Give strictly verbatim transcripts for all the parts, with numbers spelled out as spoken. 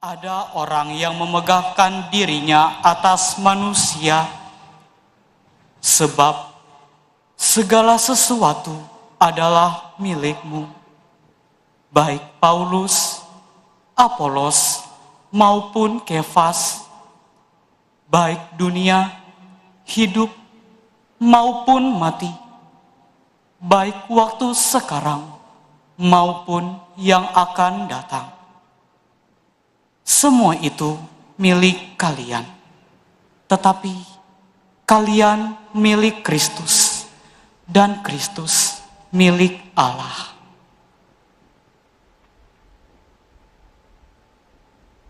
Ada orang yang memegahkan dirinya atas manusia, sebab segala sesuatu adalah milikmu, baik Paulus, Apolos, maupun Kefas, baik dunia, hidup, maupun mati, baik waktu sekarang maupun yang akan datang. Semua itu milik kalian, tetapi kalian milik Kristus, dan Kristus milik Allah.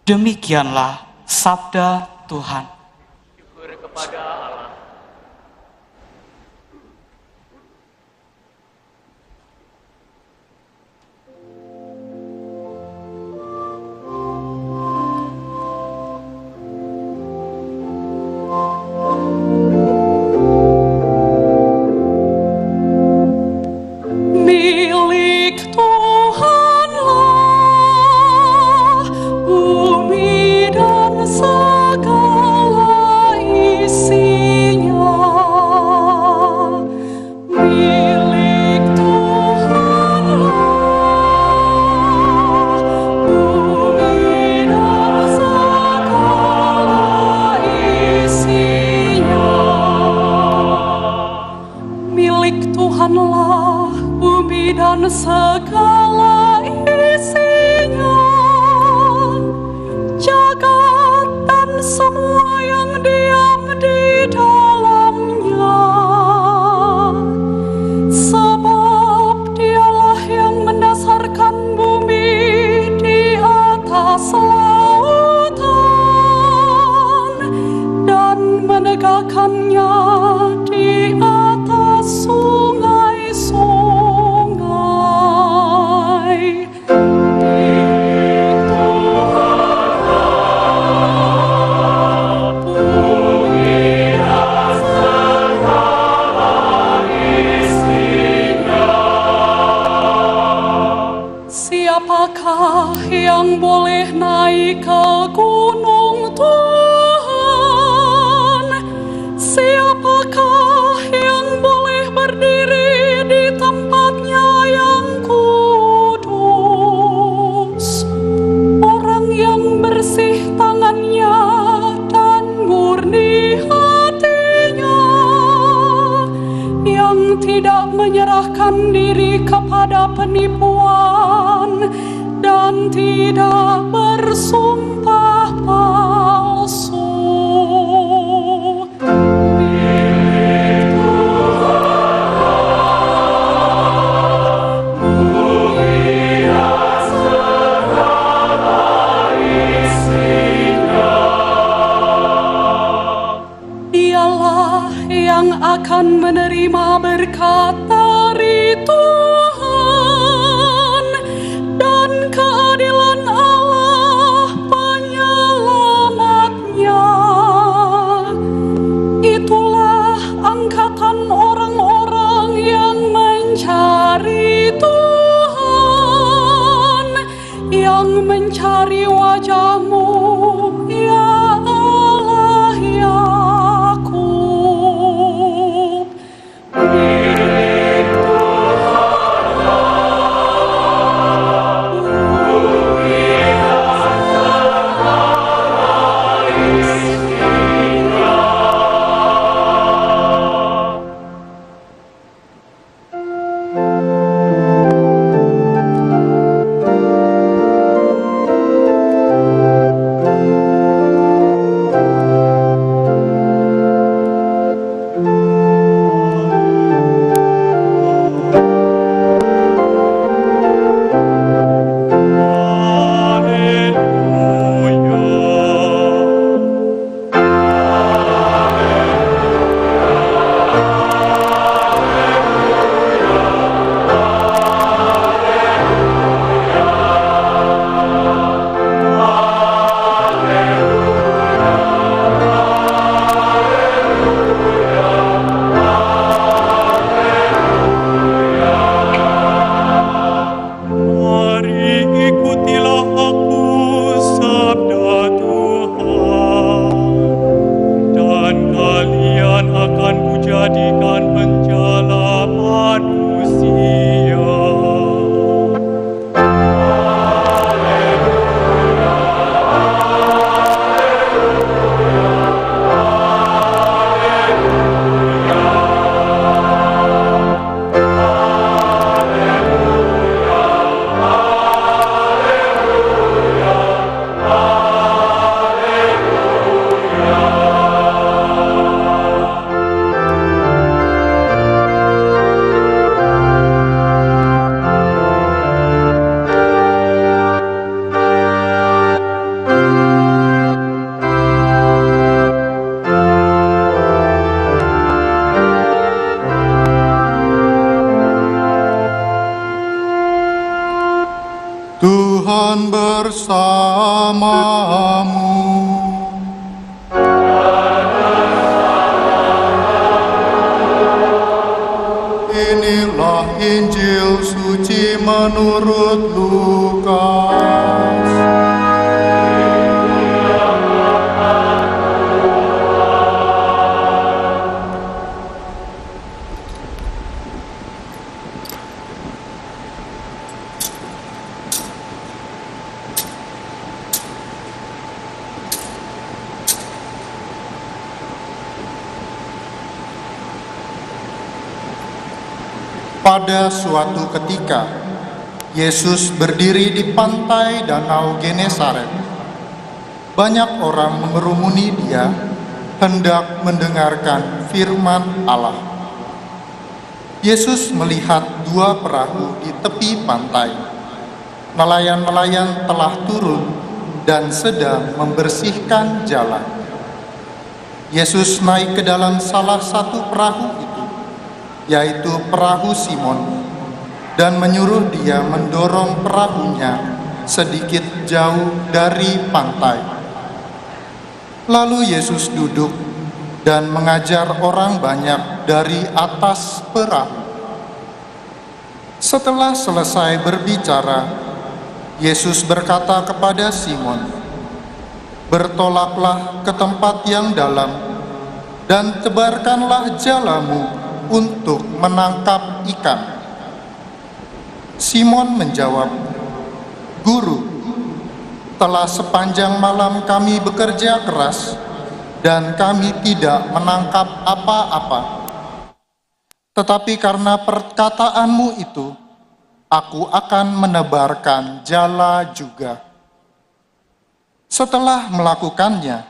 Demikianlah sabda Tuhan. Syukur kepada Allah. Milik Tuhanlah bumi dan segala isinya. Milik Tuhanlah bumi dan segala isinya. Milik Tuhanlah bumi dan segala isinya, jagat dan semua yang diam di dalamnya. Sebab Dialah yang mendasarkan bumi di atas lautan dan menegakkannya di atas sungai-sungai. Siapakah yang boleh naik ke gunung Tuhan? Siapakah yang boleh berdiri di tempat-Nya yang kudus? Orang yang bersih tangannya dan murni hatinya, yang tidak menyerahkan diri kepada penipuan dan tidak bersumpah palsu. Dialah yang akan menerima berkat dari Tuhan dan keadilan Allah penyelamatnya. Itulah angkatan orang-orang yang mencari Tuhan, yang mencari wajah-Mu, ya Allah Yakub. Milik Tuhan Menurut Lukas. Pada suatu ketika, Yesus berdiri di pantai Danau Genesaret. Banyak orang mengerumuni Dia, hendak mendengarkan firman Allah. Yesus melihat dua perahu di tepi pantai. Nelayan-nelayan telah turun dan sedang membersihkan jalan. Yesus naik ke dalam salah satu perahu itu, yaitu perahu Simon, dan menyuruh dia mendorong perahunya sedikit jauh dari pantai. Lalu Yesus duduk dan mengajar orang banyak dari atas perahu. Setelah selesai berbicara, Yesus berkata kepada Simon, "Bertolaklah ke tempat yang dalam dan tebarkanlah jalamu untuk menangkap ikan." Simon menjawab, "Guru, telah sepanjang malam kami bekerja keras dan kami tidak menangkap apa-apa. Tetapi karena perkataanmu itu, aku akan menebarkan jala juga." Setelah melakukannya,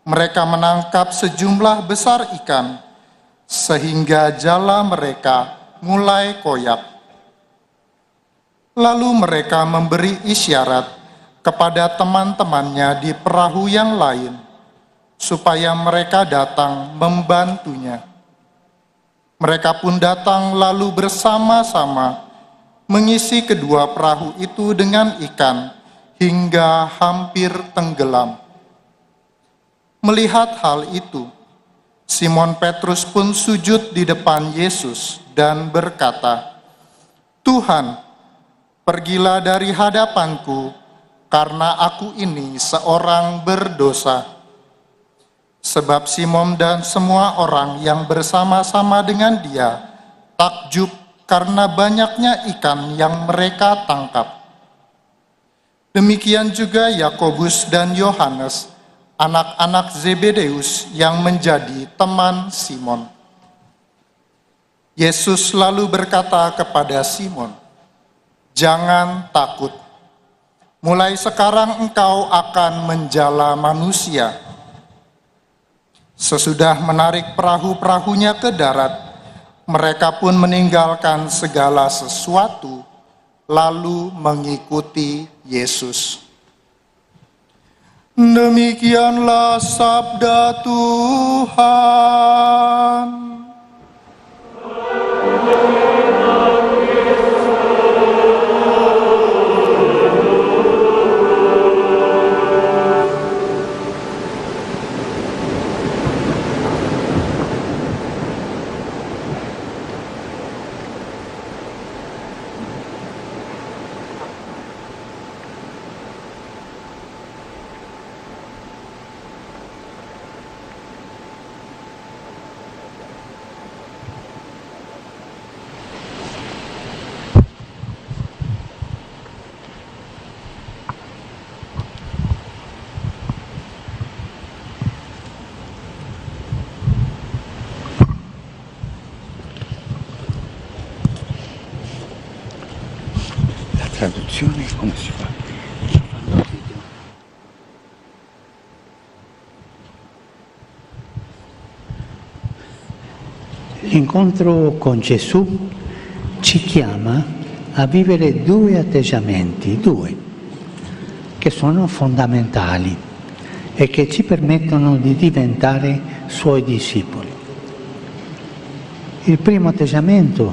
mereka menangkap sejumlah besar ikan, sehingga jala mereka mulai koyak. Lalu mereka memberi isyarat kepada teman-temannya di perahu yang lain, supaya mereka datang membantunya. Mereka pun datang lalu bersama-sama mengisi kedua perahu itu dengan ikan hingga hampir tenggelam. Melihat hal itu, Simon Petrus pun sujud di depan Yesus dan berkata, "Tuhan, pergilah dari hadapanku, karena aku ini seorang berdosa." Sebab Simon dan semua orang yang bersama-sama dengan dia takjub karena banyaknya ikan yang mereka tangkap. Demikian juga Yakobus dan Yohanes, anak-anak Zebedeus yang menjadi teman Simon. Yesus lalu berkata kepada Simon, "Jangan takut. Mulai sekarang engkau akan menjala manusia." Sesudah menarik perahu-perahunya ke darat, mereka pun meninggalkan segala sesuatu, lalu mengikuti Yesus. Demikianlah sabda Tuhan. La traduzione come si fa? L'incontro con Gesù ci chiama a vivere due atteggiamenti, due, che sono fondamentali e che ci permettono di diventare suoi discepoli. Il primo atteggiamento,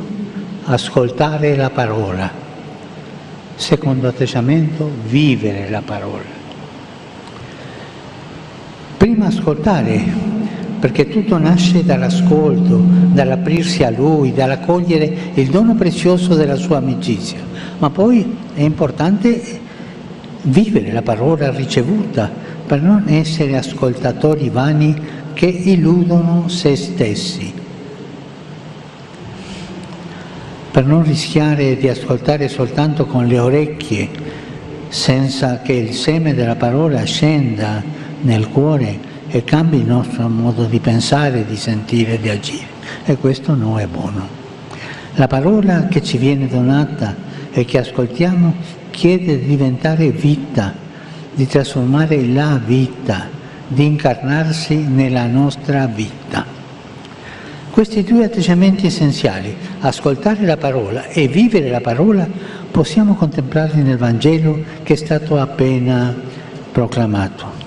ascoltare la parola. Secondo atteggiamento, vivere la parola. Prima ascoltare, Perché tutto nasce dall'ascolto, dall'aprirsi a Lui, dall'accogliere il dono prezioso della sua amicizia. Ma poi è importante vivere la parola ricevuta per non essere ascoltatori vani che illudono se stessi. Per non rischiare di ascoltare soltanto con le orecchie, senza che il seme della parola scenda nel cuore e cambi il nostro modo di pensare, di sentire, di agire. E questo non è buono. La parola che ci viene donata e che ascoltiamo chiede di diventare vita, di trasformare la vita, di incarnarsi nella nostra vita. Questi due atteggiamenti essenziali, ascoltare la parola e vivere la parola, possiamo contemplarli nel Vangelo che è stato appena proclamato.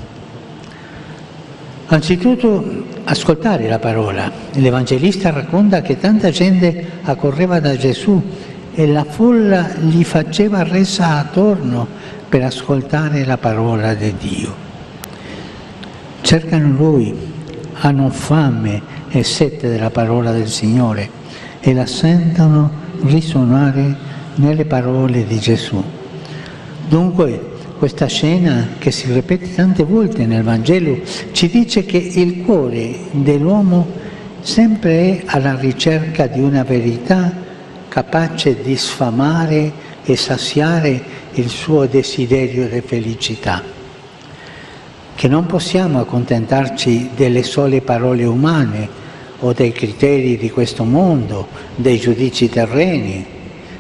Anzitutto, ascoltare la parola. L'Evangelista racconta che tanta gente accorreva da Gesù e la folla gli faceva resa attorno per ascoltare la parola di Dio. Cercano Lui, hanno fame e sete della parola del Signore e la sentono risuonare nelle parole di Gesù. Dunque, questa scena, che si ripete tante volte nel Vangelo, ci dice che il cuore dell'uomo sempre è alla ricerca di una verità capace di sfamare e saziare il suo desiderio di felicità. Che non possiamo accontentarci delle sole parole umane o dei criteri di questo mondo, dei giudizi terreni.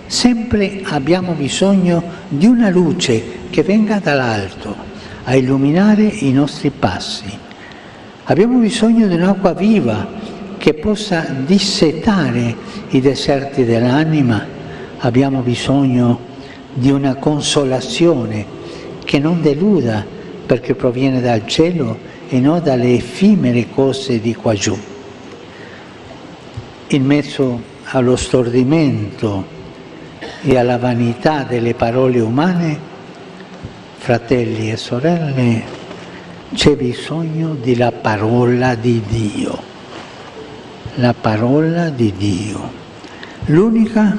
Sempre abbiamo bisogno di una luce che venga dall'alto a illuminare i nostri passi. Abbiamo bisogno di un'acqua viva che possa dissetare i deserti dell'anima. Abbiamo bisogno di una consolazione che non deluda, perché proviene dal cielo e non dalle effimere cose di qua giù. In mezzo allo stordimento e alla vanità delle parole umane, fratelli e sorelle, c'è bisogno della parola di Dio. La parola di Dio. L'unica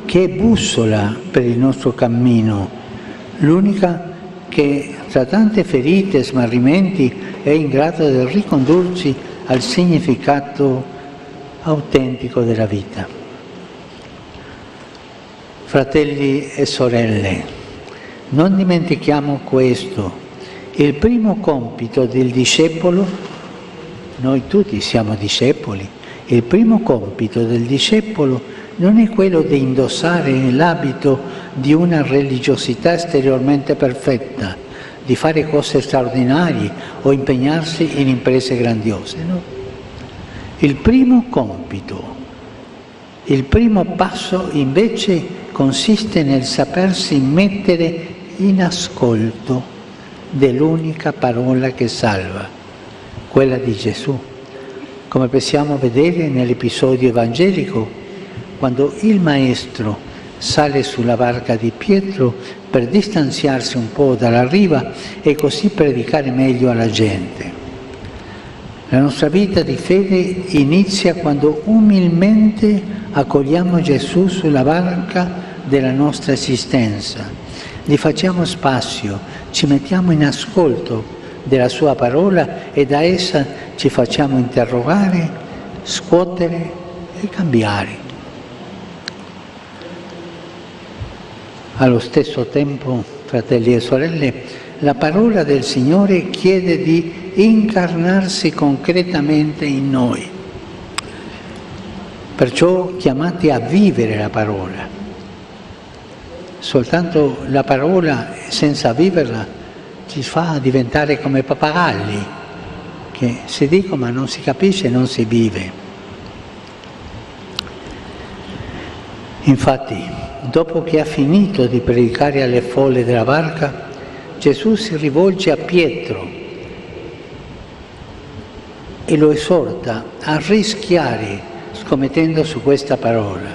che è bussola per il nostro cammino, l'unica che tra tante ferite e smarrimenti è in grado di ricondurci al significato autentico della vita. Fratelli e sorelle, non dimentichiamo questo. Il primo compito del discepolo, noi tutti siamo discepoli, il primo compito del discepolo non è quello di indossare l'abito di una religiosità esteriormente perfetta, di fare cose straordinarie o impegnarsi in imprese grandiose, no? Il primo compito Il primo passo, invece, consiste nel sapersi mettere in ascolto dell'unica parola che salva, quella di Gesù, come possiamo vedere nell'episodio evangelico, quando il Maestro sale sulla barca di Pietro per distanziarsi un po' dalla riva e così predicare meglio alla gente. La nostra vita di fede inizia quando umilmente accogliamo Gesù sulla barca della nostra esistenza, gli facciamo spazio, ci mettiamo in ascolto della sua parola e da essa ci facciamo interrogare, scuotere e cambiare. Allo stesso tempo, fratelli e sorelle, la parola del Signore chiede di incarnarsi concretamente in noi. Perciò chiamati a vivere la parola. Soltanto la parola, senza viverla, ci fa diventare come pappagalli, che si dicono ma non si capisce, non si vive. Infatti, dopo che ha finito di predicare alle folle della barca, Gesù si rivolge a Pietro e lo esorta a rischiare scommettendo su questa parola: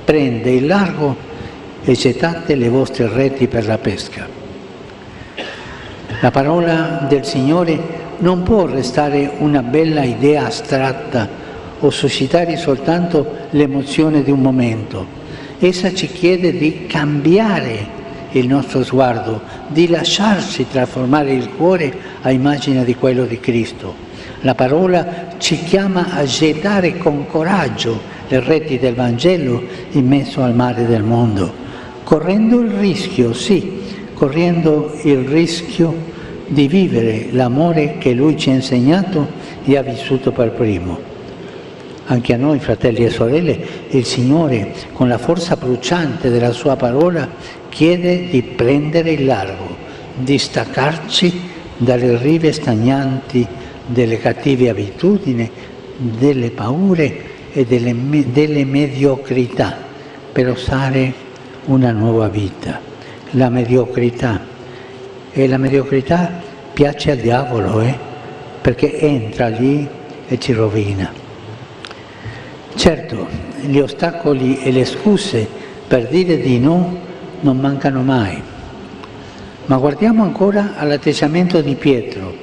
"Prende il largo e gettate le vostre reti per la pesca." La parola del Signore Non può restare una bella idea astratta o suscitare soltanto l'emozione di un momento. Essa ci chiede di cambiare il nostro sguardo, di lasciarci trasformare il cuore a immagine di quello di Cristo. La parola ci chiama a gettare con coraggio le reti del Vangelo in mezzo al mare del mondo, correndo il rischio, sì, correndo il rischio di vivere l'amore che Lui ci ha insegnato e ha vissuto per primo. Anche a noi, fratelli e sorelle, il Signore, con la forza bruciante della Sua parola, chiede di prendere il largo, di staccarci dalle rive stagnanti delle cattive abitudini, delle paure e delle me-, delle mediocrità, per osare una nuova vita. La mediocrità. E la mediocrità piace al diavolo, eh, perché entra lì e ci rovina. Certo, gli ostacoli e le scuse per dire di no non mancano mai. Ma guardiamo ancora all'atteggiamento di Pietro.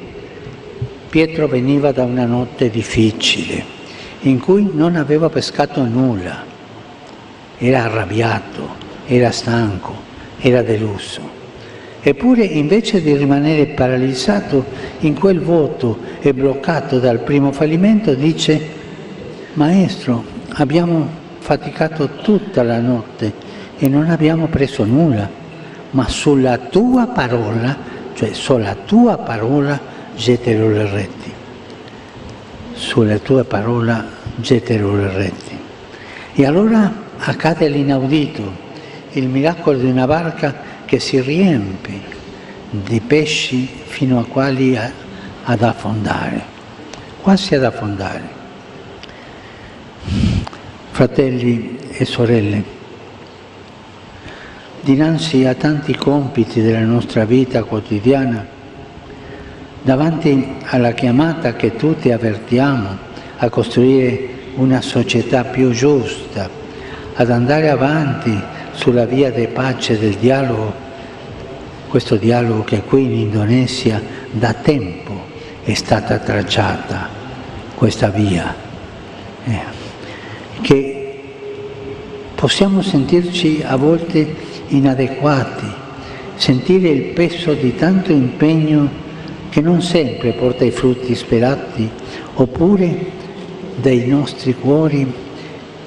Pietro veniva da una notte difficile, in cui non aveva pescato nulla. Era arrabbiato, era stanco, era deluso. Eppure, invece di rimanere paralizzato in quel vuoto e bloccato dal primo fallimento, dice: "Maestro, abbiamo faticato tutta la notte e non abbiamo preso nulla, ma sulla tua parola, cioè sulla tua parola, getterò le reti." Sulla tua parola getterò le reti. E allora accade l'inaudito, il miracolo di una barca che si riempie di pesci fino a quasi a-, ad affondare, quasi ad affondare. Fratelli e sorelle, dinanzi a tanti compiti della nostra vita quotidiana, davanti alla chiamata che tutti avvertiamo a costruire una società più giusta, ad andare avanti sulla via di pace e del dialogo, questo dialogo che qui in Indonesia da tempo è stata tracciata, questa via. Eh, che possiamo sentirci a volte inadeguati, sentire il peso di tanto impegno che non sempre porta i frutti sperati, oppure dei nostri cuori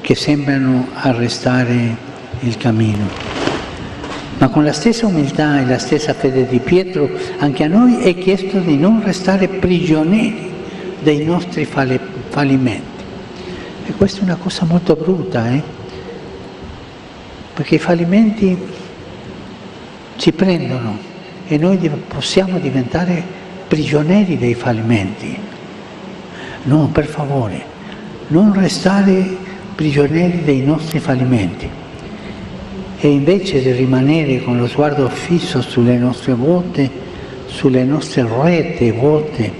che sembrano arrestare il cammino. Ma con la stessa umiltà e la stessa fede di Pietro, anche a noi è chiesto di non restare prigionieri dei nostri fale-, fallimenti. E questa è una cosa molto brutta, eh? Perché i fallimenti ci prendono e noi div-, possiamo diventare prigionieri dei fallimenti. No, per favore, non restare prigionieri dei nostri fallimenti. E invece di rimanere con lo sguardo fisso sulle nostre vuote, sulle nostre rete vuote,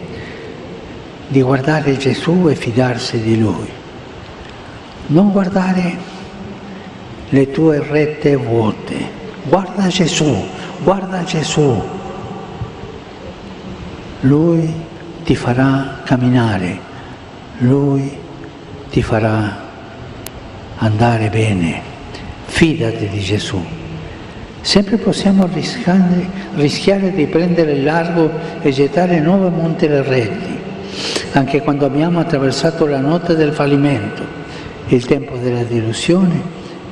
di guardare Gesù e fidarsi di Lui. Non guardare le tue rete vuote. Guarda Gesù, guarda Gesù. Lui ti farà camminare, Lui ti farà andare bene. Fidati di Gesù. Sempre possiamo rischiare, rischiare di prendere largo e gettare nuovamente le reti, anche quando abbiamo attraversato la notte del fallimento, il tempo della delusione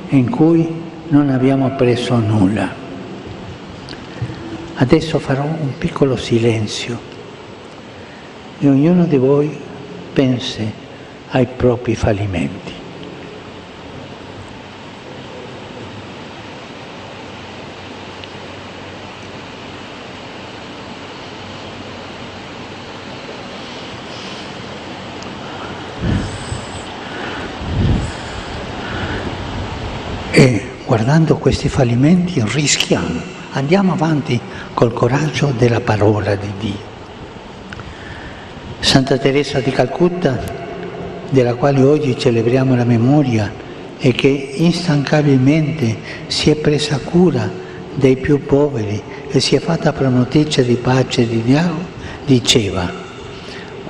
in cui non abbiamo preso nulla. Adesso farò un piccolo silenzio e ognuno di voi pensi ai propri fallimenti. E guardando questi fallimenti rischiamo, andiamo avanti col coraggio della parola di Dio. Santa Teresa di Calcutta, della quale oggi celebriamo la memoria e che instancabilmente si è presa cura dei più poveri e si è fatta promotrice di pace e di dialogo, diceva: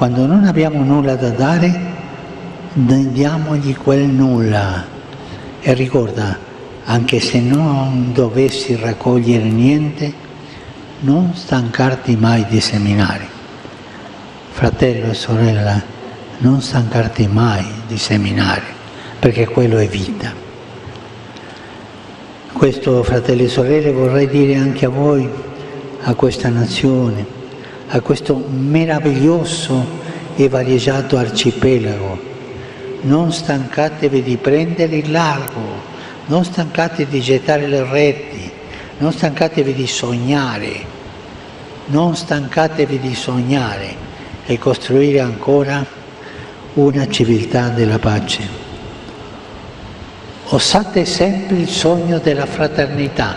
Quando non abbiamo nulla da dare, noi diamogli quel nulla. E ricorda, anche se non dovessi raccogliere niente, non stancarti mai di seminare. Fratello e sorella, non stancarti mai di seminare, perché quello è vita. Questo, fratelli e sorelle, vorrei dire anche a voi, a questa nazione, a questo meraviglioso e variegato arcipelago. Non stancatevi di prendere il largo, non stancate di gettare le reti, non stancatevi di sognare, non stancatevi di sognare e costruire ancora una civiltà della pace. Osate sempre il sogno della fraternità,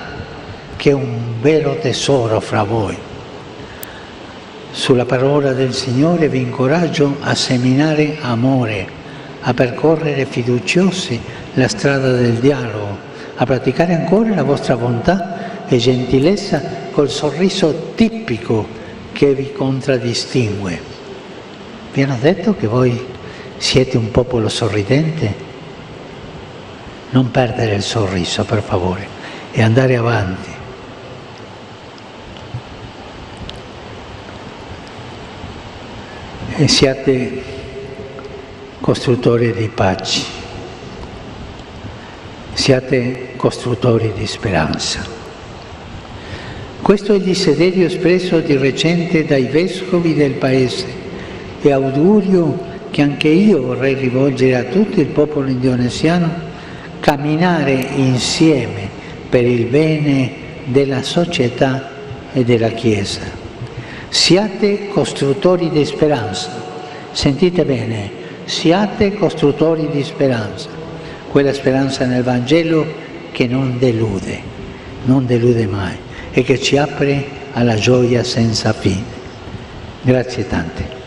che è un vero tesoro fra voi. Sulla parola del Signore vi incoraggio a seminare amore, a percorrere fiduciosi la strada del dialogo, a praticare ancora la vostra bontà e gentilezza col sorriso tipico che vi contraddistingue. Vi hanno detto che voi siete un popolo sorridente? Non perdere il sorriso, per favore, e andare avanti. E siate costruttori di pace, siate costruttori di speranza. Questo è il desiderio espresso di recente dai vescovi del paese e augurio che anche io vorrei rivolgere a tutto il popolo indonesiano: camminare insieme per il bene della società e della Chiesa. Siate costruttori di speranza. Sentite bene, siate costruttori di speranza. Quella speranza nel Vangelo che non delude, non delude mai e che ci apre alla gioia senza fine. Grazie tante.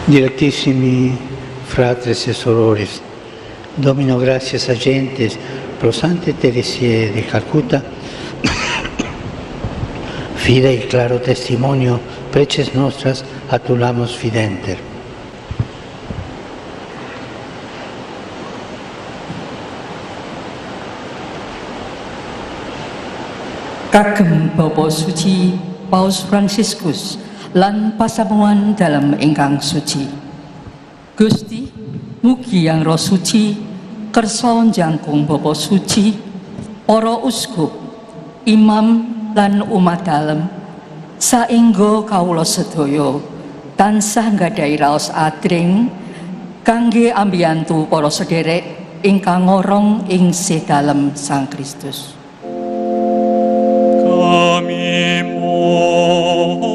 Dilectissimi fratres e sororis, Domino gratias agentes pro Sanctae Teresiae de Calcutta, fidei claro testimonio preces nostras atulamus fidenter. Kagem Bapa Suci Paus Fransiskus lan pasamuan dalem ingkang suci. Gusti, mugi Yang Roh Suci kersa njangkung Bapa Suci, para uskup, imam, lan umat dalem, saéngga kawula sadaya tansah nggadahi raos adring kanggé ambiyantu para sedherek ingkang ngorong ing sih dalem Sang Kristus. Kami mohon.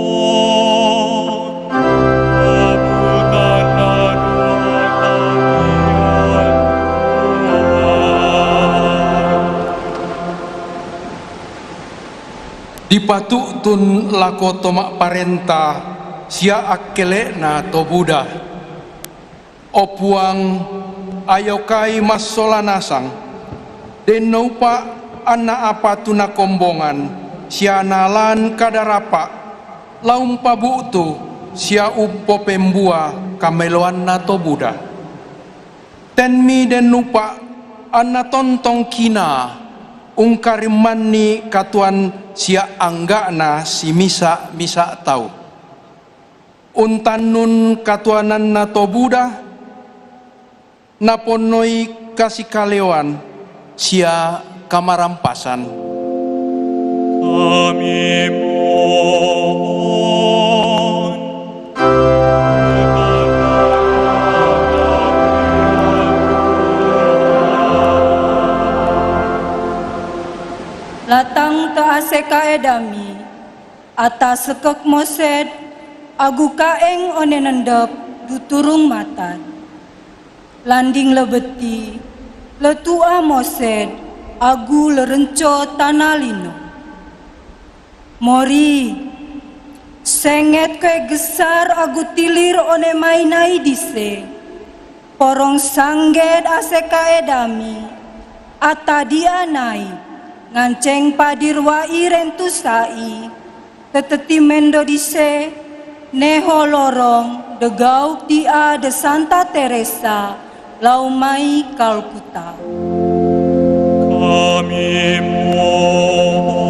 Dipatu'tun lako toma parenta sia akkele'na to buda. O Puang, ayo kai massola nasang, deng noupa' anna apa tu nakombongan sia nalan kadarapa' laung pabu'tu sia umpopembua kameloanna to buda. Tenmi deng nupa' anna tontong kina ungkarimmanni katuan sia angga'na simisa-misa tau. Untannun katuananna to buda, naponnoi kasikaleoan sia kamarampasan. Kami mohon. Latang ta aseka edami. Ata sekek mosed, agu kaeng one nendep, duturung matan. Landing lebeti, letua mosed, agu lerenco tana lino. Mori, senget kue gesar agu tilir one mai nai dise. Porong sangget aseka edami, ata dia nai, nganceng padir wai rentu sai, teteti mendo dise, neho lorong, degauk dia de Santa Teresa, lau mai Kalkuta. Kami mohon.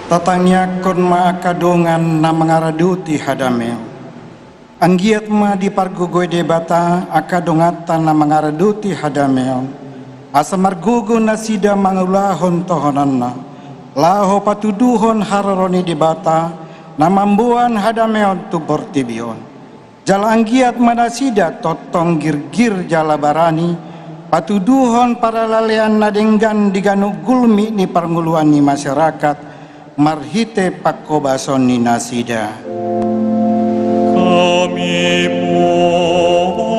Tatangiangkon ma akadongan na mangaraduti hadamel. Anggiat ma dipargogoe Debata akadonganta na mangaraduti hadamel, asa margogo nasida mangulahon tohonanna, laho patuduhon haroro ni Debata na mamboan hadamel tu portibi on. Jala anggiat ma nasida totong girgir jala barani, patuduhon paralalean na denggan di ganu gulmi ni parnguluan ni masyarakat, marhite pakobason ni nasida. Kami mohon,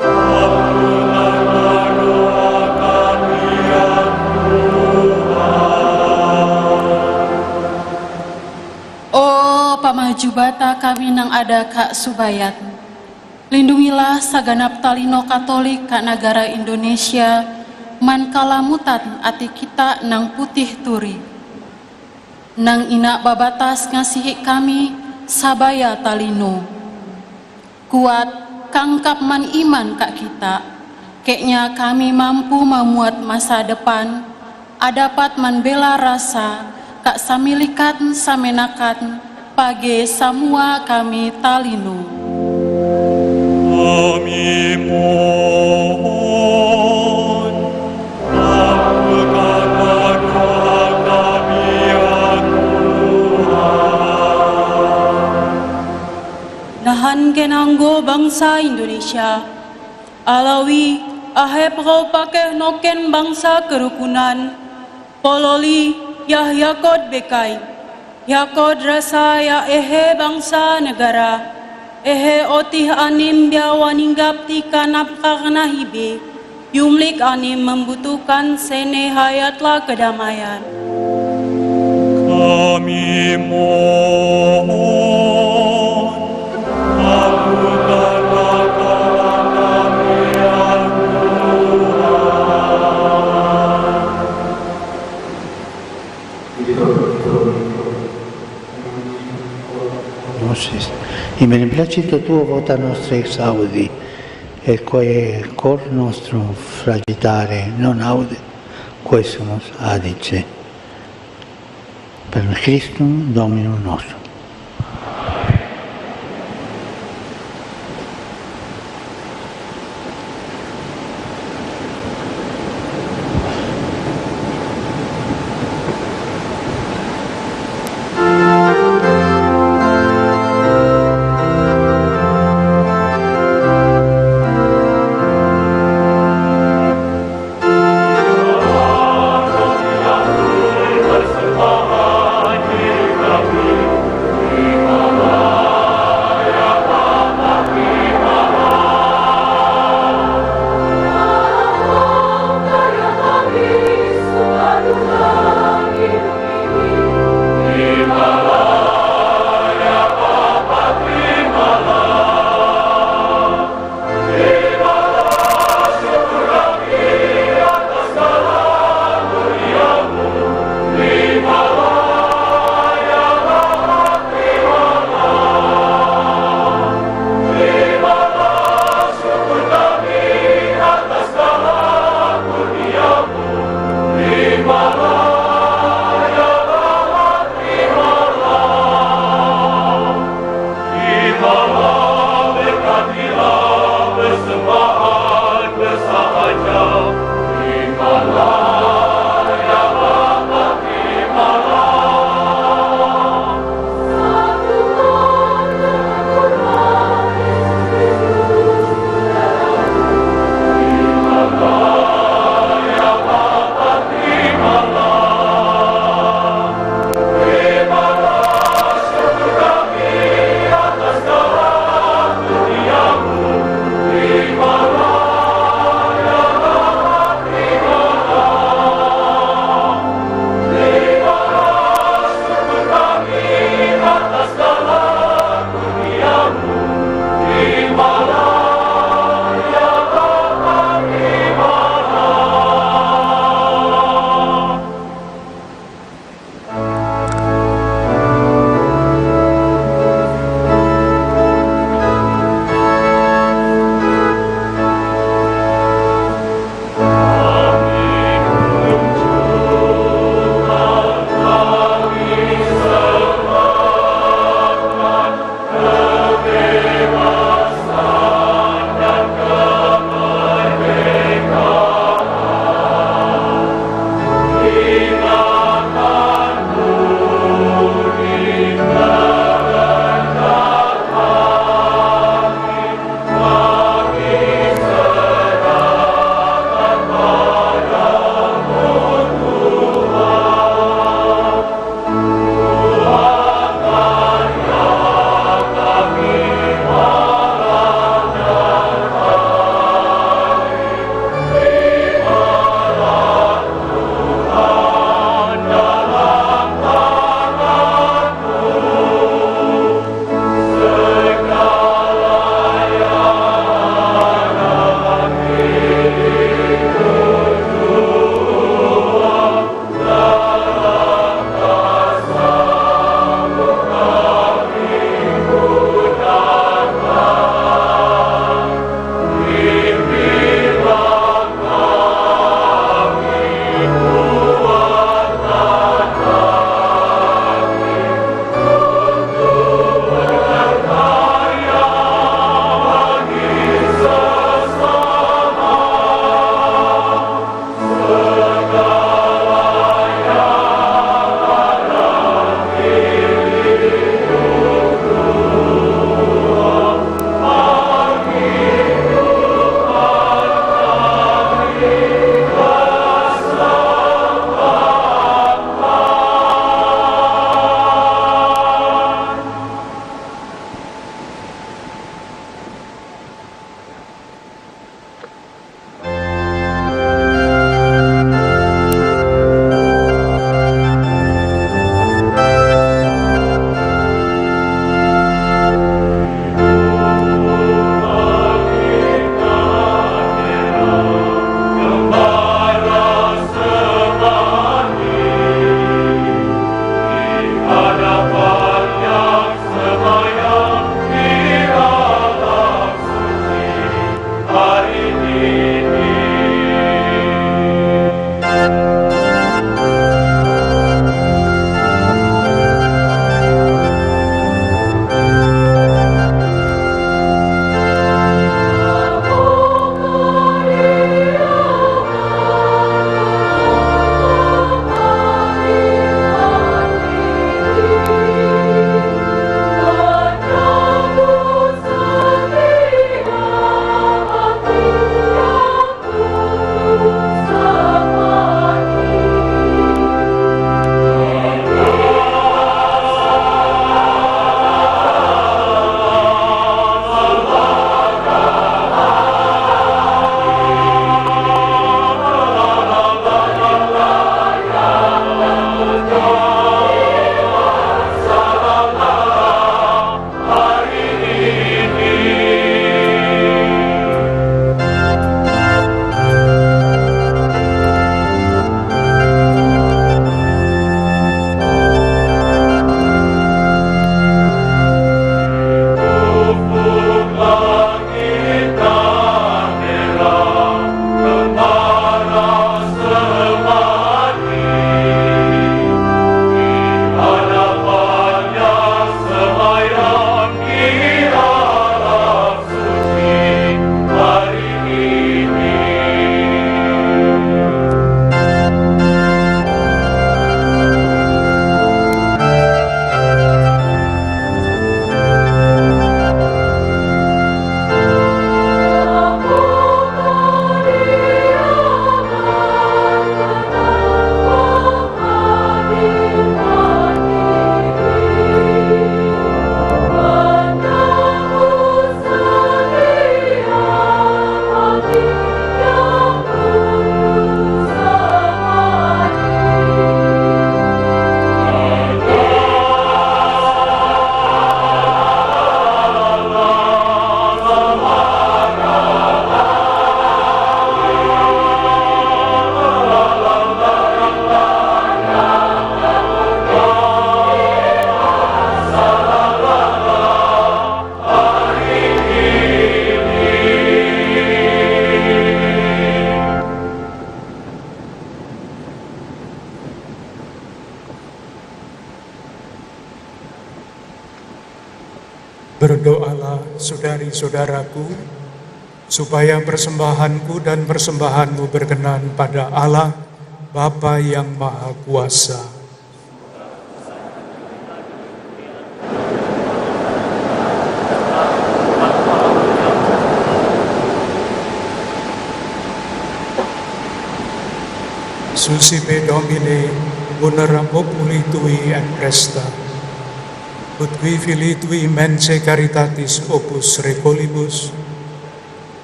ampunanlah doa kami, ya Tuhan. O pamaju bata kami nang ada ka Subayat. Lindungilah saganap talino Katolik ka nagara Indonesia, man kalamutan ati kita nang putih turi. Nang ina babatas ngasihi kami sabaya talino. Kuat, kangkap man iman ka kita. Keknya kami mampu mamuat masa depan, adapat manbela rasa, ka samilikan samenakan, page samua kami talino. Kami mohon, kabulkanlah doa kami, ya Tuhan. Nahan kenanggo bangsa Indonesia. Alawi, ahe pakau pake noken bangsa kerukunan, pololi, yah yakod bekai, yakod rasa ya ehe bangsa negara, ehe otih anim bia waninggap ti kanap karna hibe, yumlik anim membutuhkan sene hayatlah kedamaian. Kami mohon, kabulkanlah doa kami, ya Tuhan. Moses, in beneplácito tuo vota nostra ex audi, et quae cor nostrum fragitare non audet, quae sumus adice. Per Christum Dominum nostrum. Berdoalah, saudari-saudaraku, supaya persembahanku dan persembahanmu berkenan pada Allah, Bapa yang Maha Kuasa. Suscipe Domine, munera populi tui et presta. Ut qui fili tui mensae caritatis opus recollimus,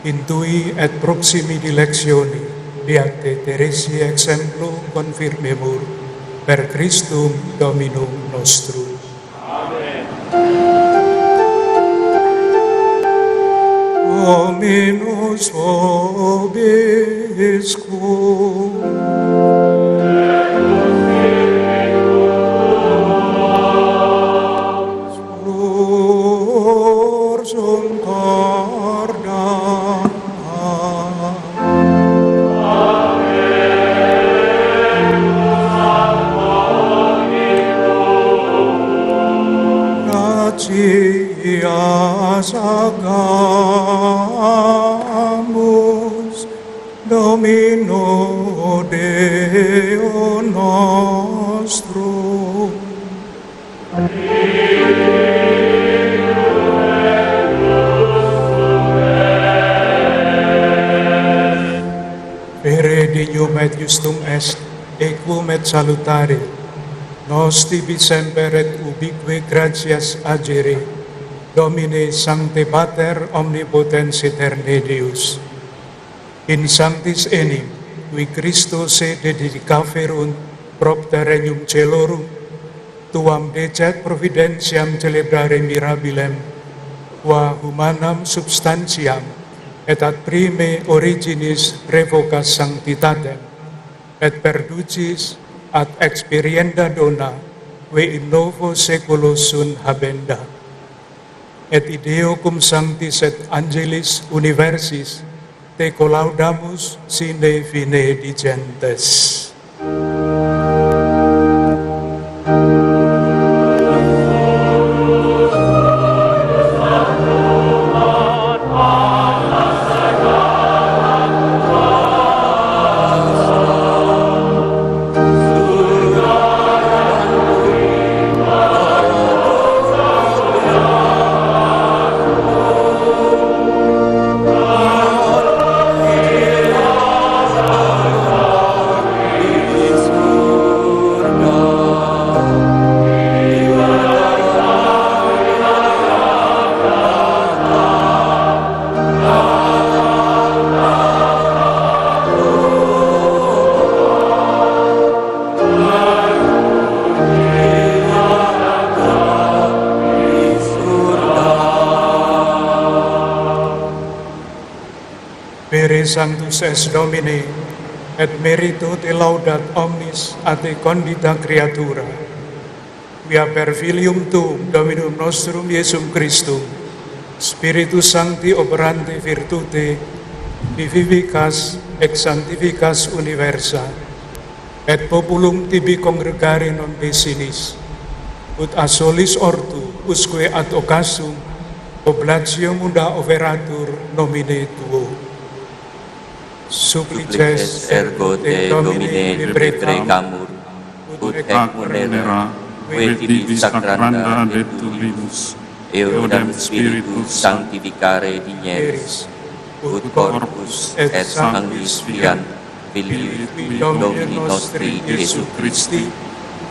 in tui et proximi dilectione, beatae Theresiae exemplo confirmemur, per Christum Dominum nostrum. Amen. Dominus vobiscum. Sursum cordam. Gratias agamus, Domino Deo nostrum. Vere dignum et iustum est, equum et salutare, nos tibi semper et ubique gratias agere, Domine sancte Pater omnipotens aeterni Deus. In sanctis enim, qui Christo se dedicaverunt propter regnum caelorum, tuam deceat providentiam celebrare mirabilem, qua humanam substantiam et ad prime originis revocas sanctitatem, et perducis ad experienda dona, qui in novo saeculo sunt habenda. Et ideo cum sanctis et angelis universis te collaudamus sine fine digentes. Vere sanctus es Domine, et merito te laudat omnis a te condita creatura. Quia per filium tuum Dominum nostrum Iesum Christum, Spiritus Sancti operante virtute vivificas et sanctificas universa, et populum tibi congregare non desinis, ut a solis ortu usque ad occasum oblatio munda oferatur nomine tuo. Supplices ergo te Domine deprecamur, ut hac munera, quae tibi sacranda deptulimus, eodam Spiritus sanctificare digneris, ut corpus et sanguis fiat Filii Domini nostri Iesu Christi,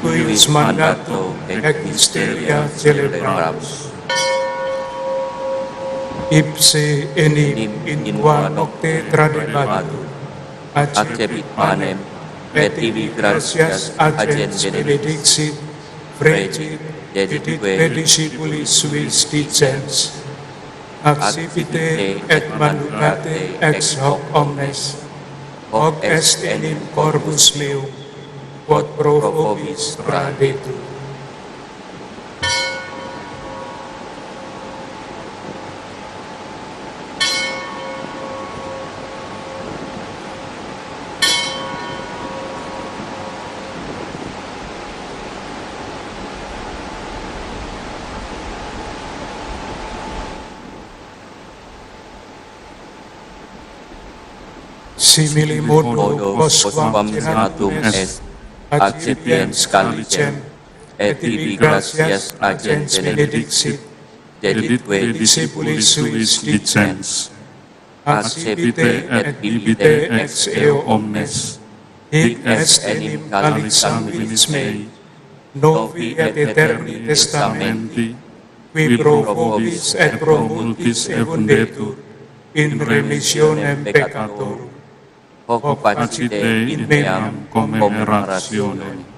cuius mandato et mysteria celebramus. Ipse enim in qua nocte tradebatur, accepit panem, et tibi gratias agens benedicit, frecit, deditque discipulis suis dicens: Accipite et manducate ex hoc omnes, hoc est enim corpus meum, quod pro vobis tradetur. Simili modo quos quam citatum est, accipiens calicem, et tibi gratias agens benedicit, deditque discipulis suis dicens: Accipite et bibite ex eo omnes. Hic est enim calix sanguinis mei, novi et aeterni testamenti, qui pro vobis et pro multis efundetur in remissionem peccatorum. Hoc facite in meam commemorationem.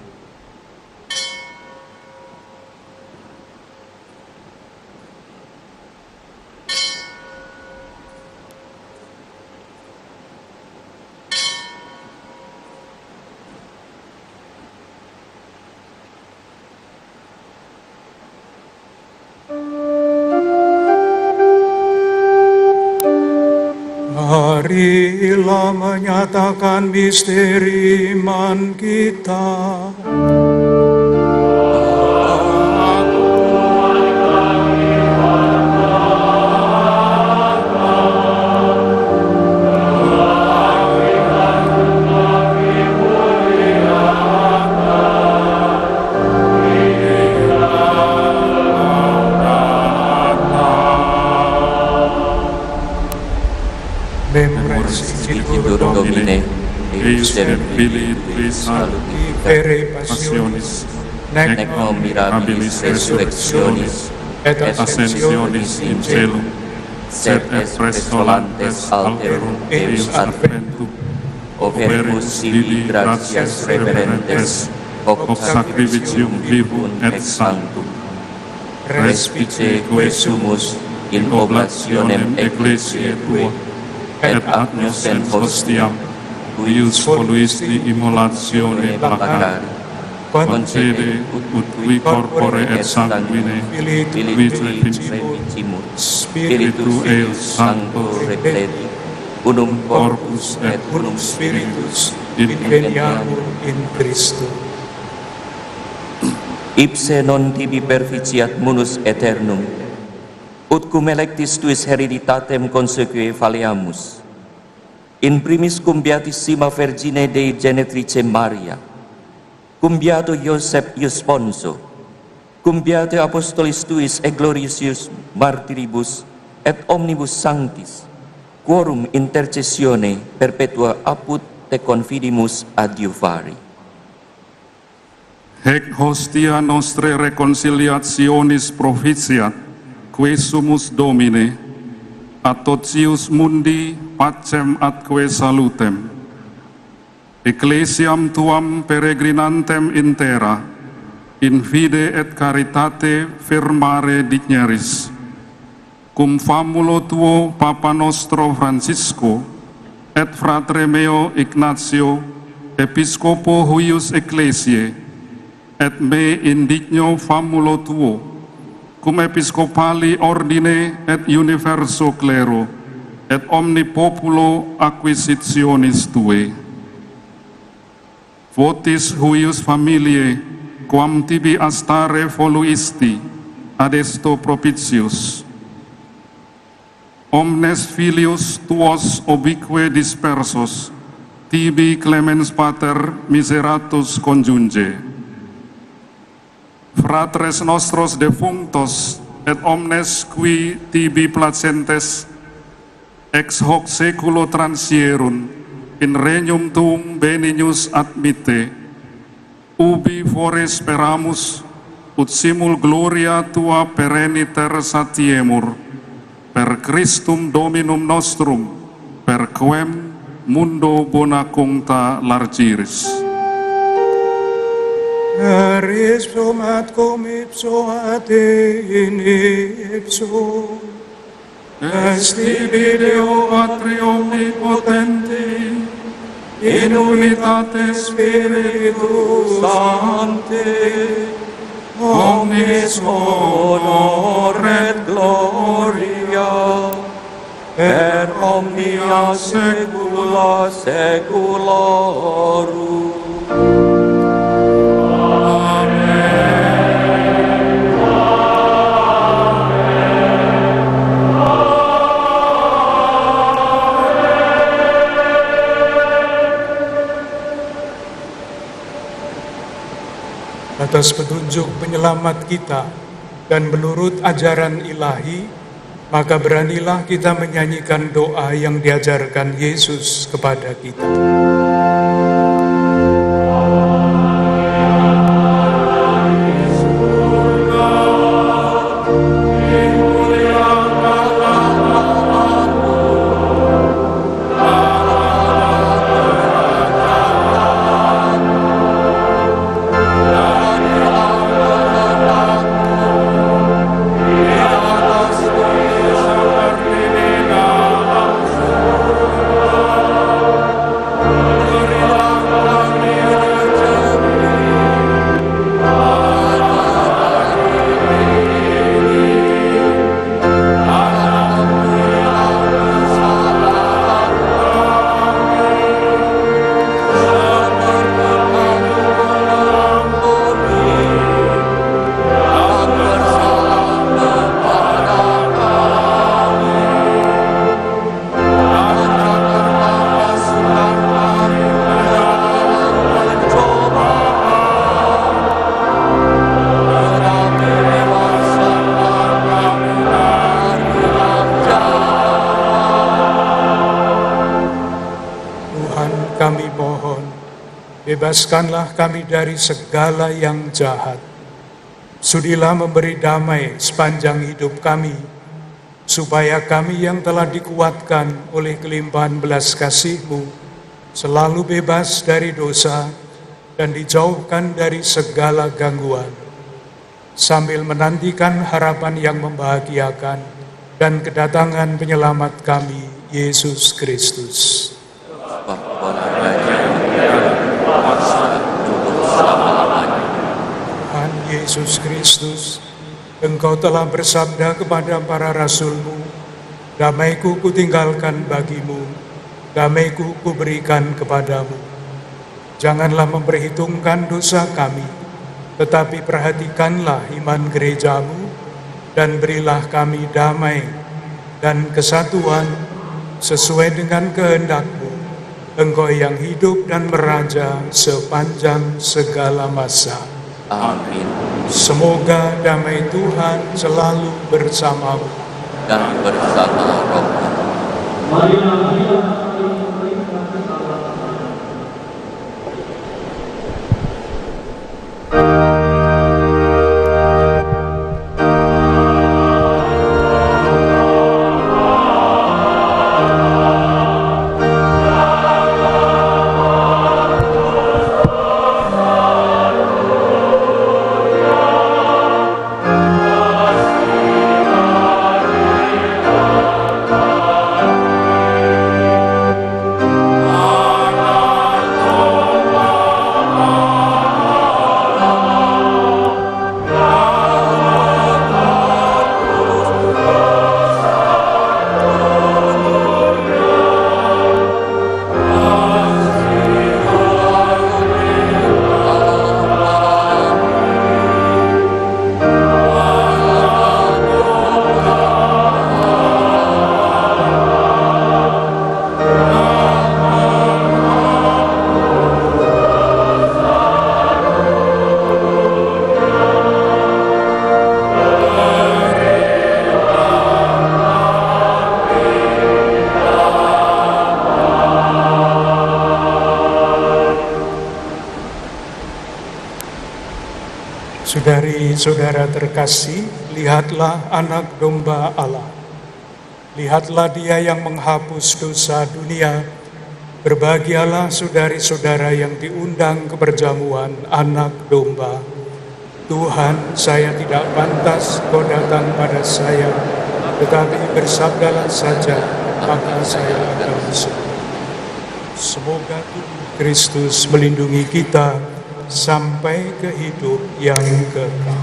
Marilah menyatakan misteri iman kita. Memoris incipitur, Domine, eius te filii tui saluti, vere passionis, nec non mirabilis resurrectionis et ascensionis in caelum, sed expressolantes alterum eius adventum, overbus tibi gratias reverentes hoc sacrificium vivum et sanctum. Respice que sumus in oblationem ecclesiae tuae, et agnoscens hostiam, cuius voluisti immolatione placari, concede ut qui corpore et sanguine filii tuique impremitimur, Spiritu eius Sancto repleti, unum corpus et unum spiritus, inveniamur in Christum. Ipse non tibi perficiat munus aeternum, ut cum electis tuis hereditatem consequere falleamus. In primis cum beatissima Virgine Dei Genetrice Maria, cum beato Joseph ius sponso, cum beatae apostolis tuis et gloriosus martiribus et omnibus sanctis, quorum intercessione perpetua apud te confidimus adiuvare. Haec hostia nostrae reconciliationis proficiat, que sumus, Domine, ad totius mundi pacem atque salutem. Ecclesiam tuam peregrinantem in terra, in fide et charitate firmare digneris, cum famulo tuo Papa nostro Francisco et fratre meo Ignatio, episcopo huius ecclesiae, et me indigno famulo tuo, cum episcopali ordine et universo clero, et omni populo acquisitionis tuae. Votis huius familiae, quam tibi astare voluisti, adesto propitius. Omnes filius tuos ubique dispersos, tibi clemens Pater miseratus conjunge. Fratres nostros defunctos et omnes qui tibi placentes ex hoc saeculo transierunt in regnum tuum benignus admitte, ubi fore speramus, ut simul gloria tua pereniter satiemur, per Christum Dominum nostrum, per quem mundo bona cuncta largiris. Per ipsum et cum ipso et in ipsum est tibi, Deo Patre omnipotenti, in unitate Spiritus Sancti, omnis honor et gloria per omnia saecula saeculorum. Atas petunjuk penyelamat kita dan menurut ajaran ilahi, maka beranilah kita menyanyikan doa yang diajarkan Yesus kepada kita. Tuhan, kami mohon, bebaskanlah kami dari segala yang jahat. Sudilah memberi damai sepanjang hidup kami, supaya kami yang telah dikuatkan oleh kelimpahan belas kasih-Mu, selalu bebas dari dosa dan dijauhkan dari segala gangguan, sambil menantikan harapan yang membahagiakan dan kedatangan Penyelamat kami, Yesus Kristus. Sebab Tuhan Raja yang hidup, kuasa untuk selama-lamanya. Tuhan Yesus Kristus, Engkau telah bersabda kepada para rasul-Mu, "Damai-Ku Kutinggalkan bagimu, damai-Ku Kuberikan kepadamu." Janganlah memperhitungkan dosa kami, tetapi perhatikanlah iman gereja-Mu, dan berilah kami damai dan kesatuan sesuai dengan kehendak-Mu, Engkau yang hidup dan meraja sepanjang segala masa. Amin. Semoga damai Tuhan selalu bersamamu. Dan bersama rohmu. Marilah kita saling memberikan salam. Saudari-saudara terkasih, lihatlah Anak Domba Allah. Lihatlah Dia yang menghapus dosa dunia. Berbahagialah saudari-saudara yang diundang ke perjamuan Anak Domba. "Tuhan, saya tidak pantas Kau datang pada saya, tetapi bersabdalah saja, maka saya akan sembuh." Semoga tubuh Kristus melindungi kita sampai ke hidup yang kekal.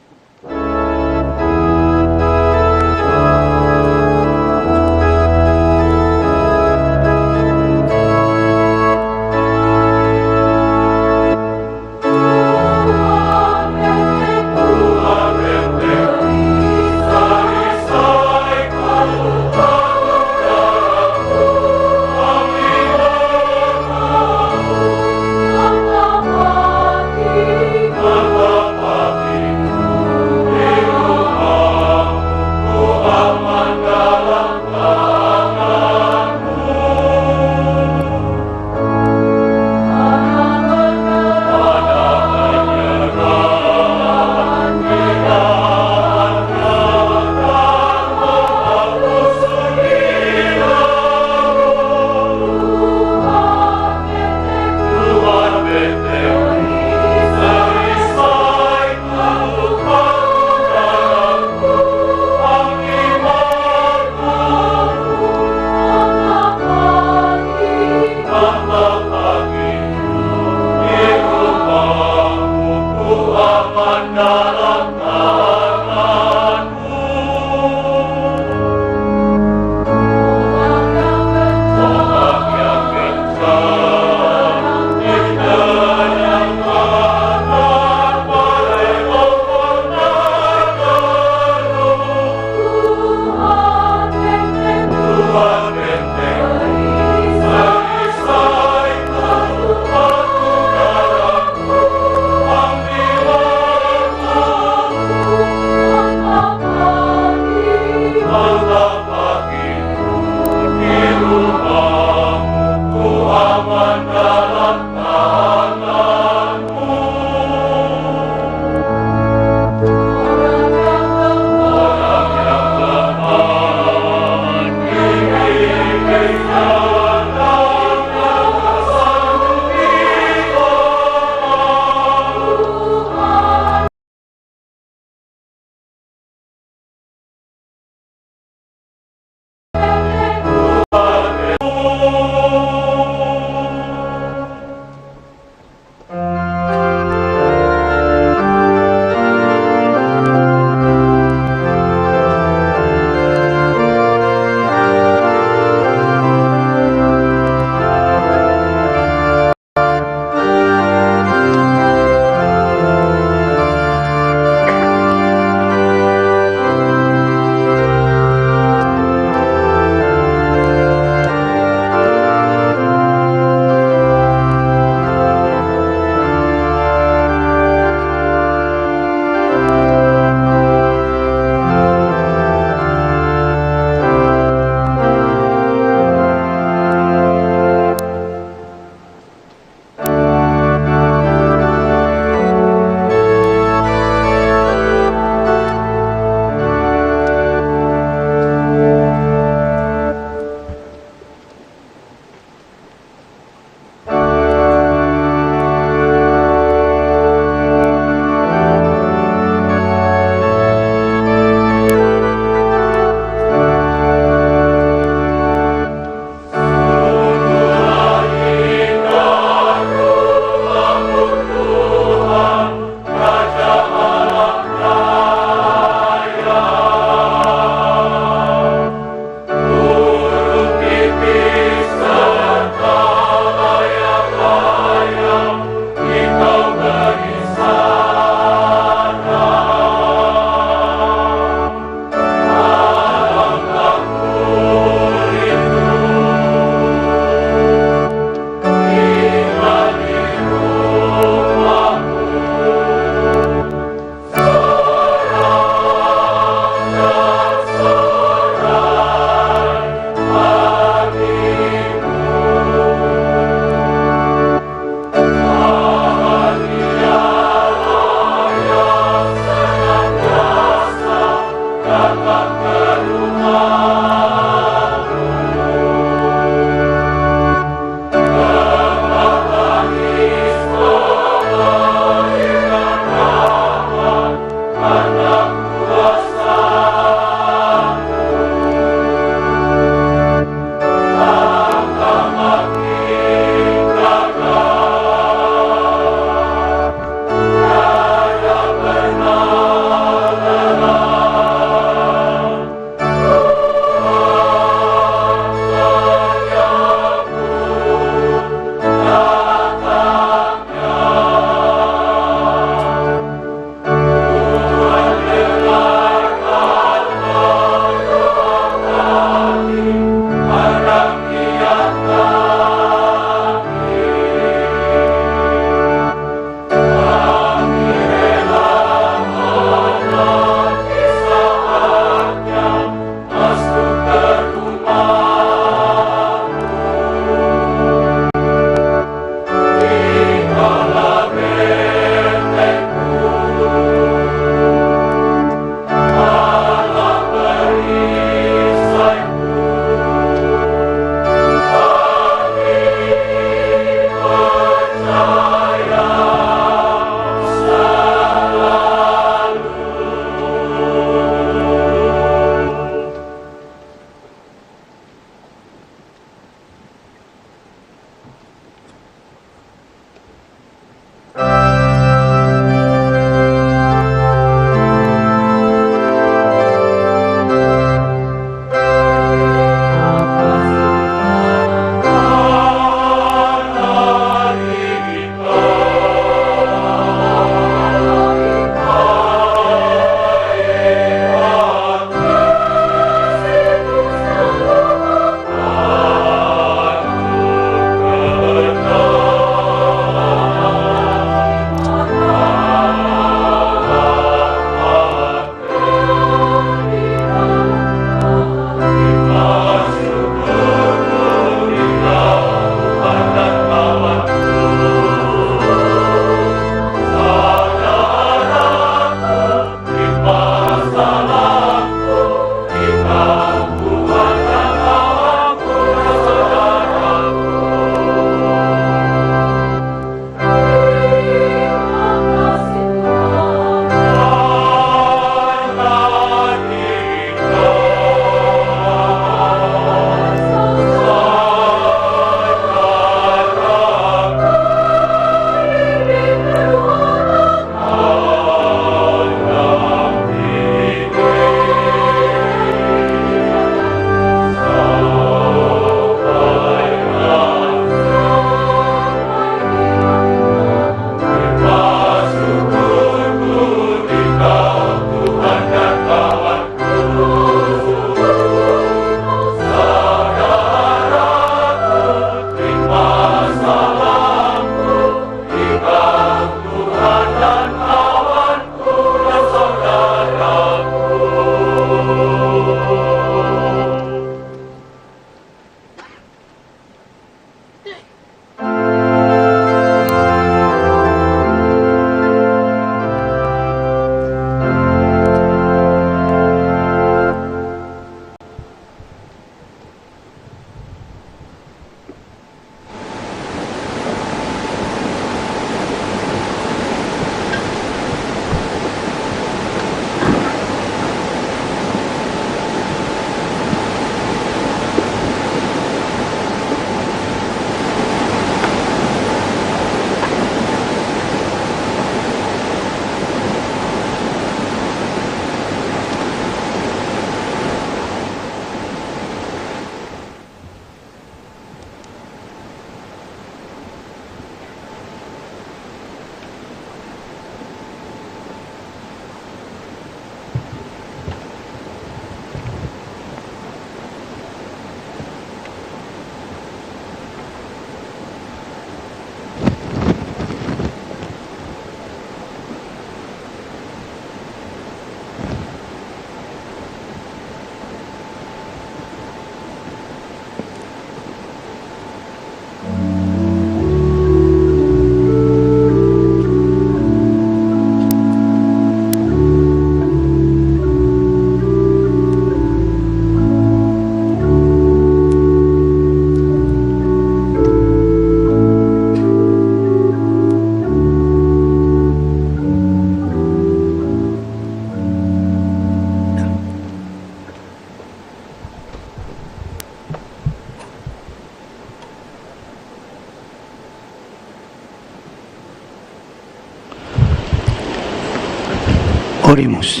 Oremus.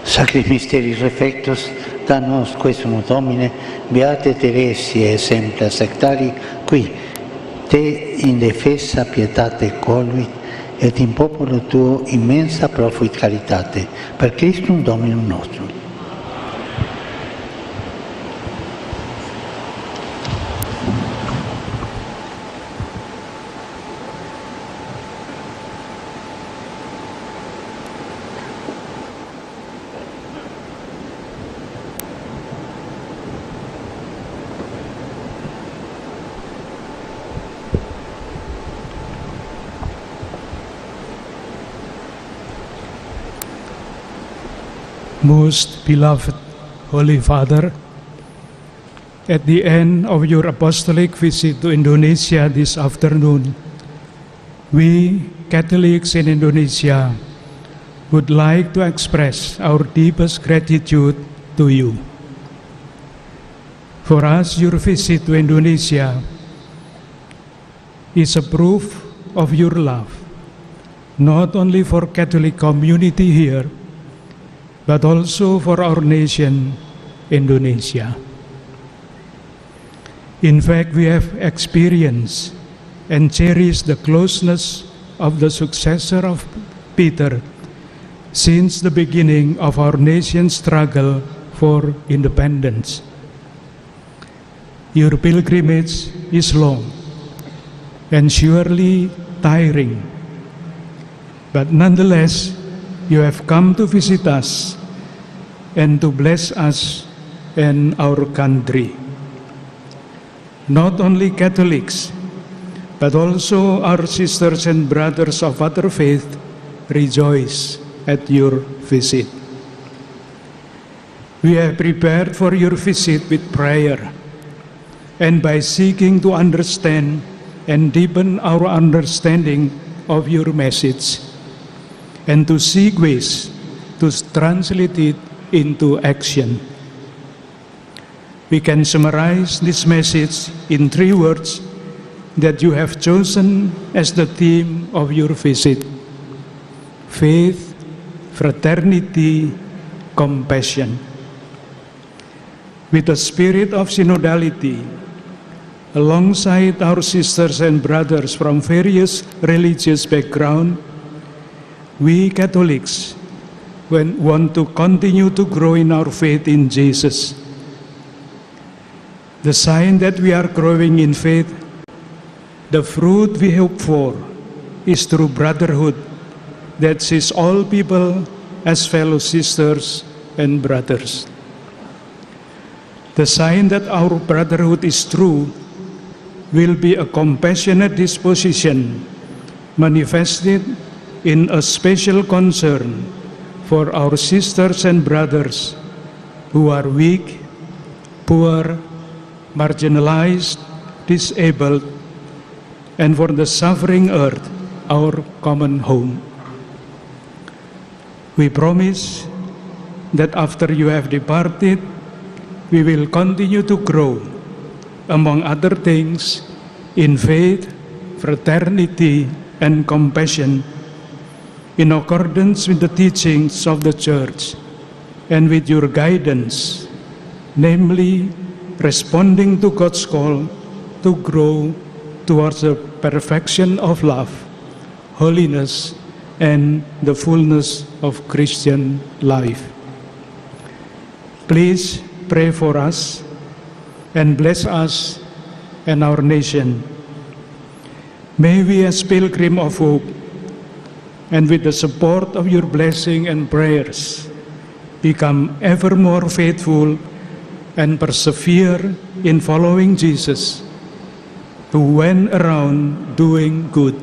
Sacris Mysteriis refectus, da nos quesumus, Domine, Beatae Teresiae, exempla sectari, qui te indefesa pietate coluit, et in populu tuo immensa profuit caritate, per Christum Dominum nostrum. Most beloved Holy Father, at the end of your apostolic visit to Indonesia this afternoon, we Catholics in Indonesia would like to express our deepest gratitude to you. For us, your visit to Indonesia is a proof of your love, not only for Catholic community here, but also for our nation, Indonesia. In fact, we have experienced and cherished the closeness of the successor of Peter since the beginning of our nation's struggle for independence. Your pilgrimage is long and surely tiring, but nonetheless, you have come to visit us and to bless us and our country. Not only Catholics, but also our sisters and brothers of other faith rejoice at your visit. We have prepared for your visit with prayer, and by seeking to understand and deepen our understanding of your message, and to seek ways to translate it into action. We can summarize this message in three words that you have chosen as the theme of your visit: faith, fraternity, compassion. With a spirit of synodality, alongside our sisters and brothers from various religious background, we Catholics wen-, want to continue to grow in our faith in Jesus. The sign that we are growing in faith, the fruit we hope for, is true brotherhood that sees all people as fellow sisters and brothers. The sign that our brotherhood is true will be a compassionate disposition manifested in a special concern for our sisters and brothers who are weak, poor, marginalized, disabled, and for the suffering earth, our common home. We promise that after you have departed, we will continue to grow, among other things, in faith, fraternity, and compassion, in accordance with the teachings of the Church and with your guidance, namely, responding to God's call to grow towards the perfection of love, holiness, and the fullness of Christian life. Please pray for us and bless us and our nation. May we, as pilgrim of hope, and with the support of your blessing and prayers, become ever more faithful and persevere in following Jesus, who went around doing good,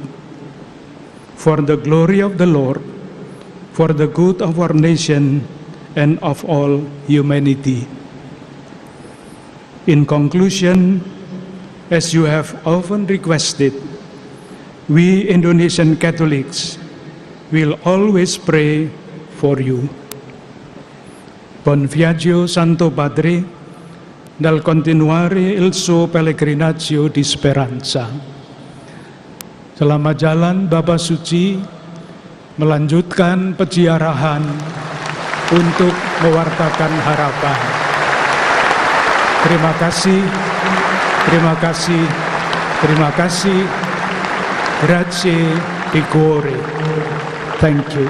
for the glory of the Lord, for the good of our nation and of all humanity. In conclusion, as you have often requested, we Indonesian Catholics will always pray for you. Bon viaggio, Santo Padre, nel continuare il suo pellegrinaggio di speranza. Selamat jalan, Bapa Suci, Melanjutkan peziarahan untuk mewartakan harapan. Terima kasih, terima kasih, terima kasih. Grazie di cuore. Thank you.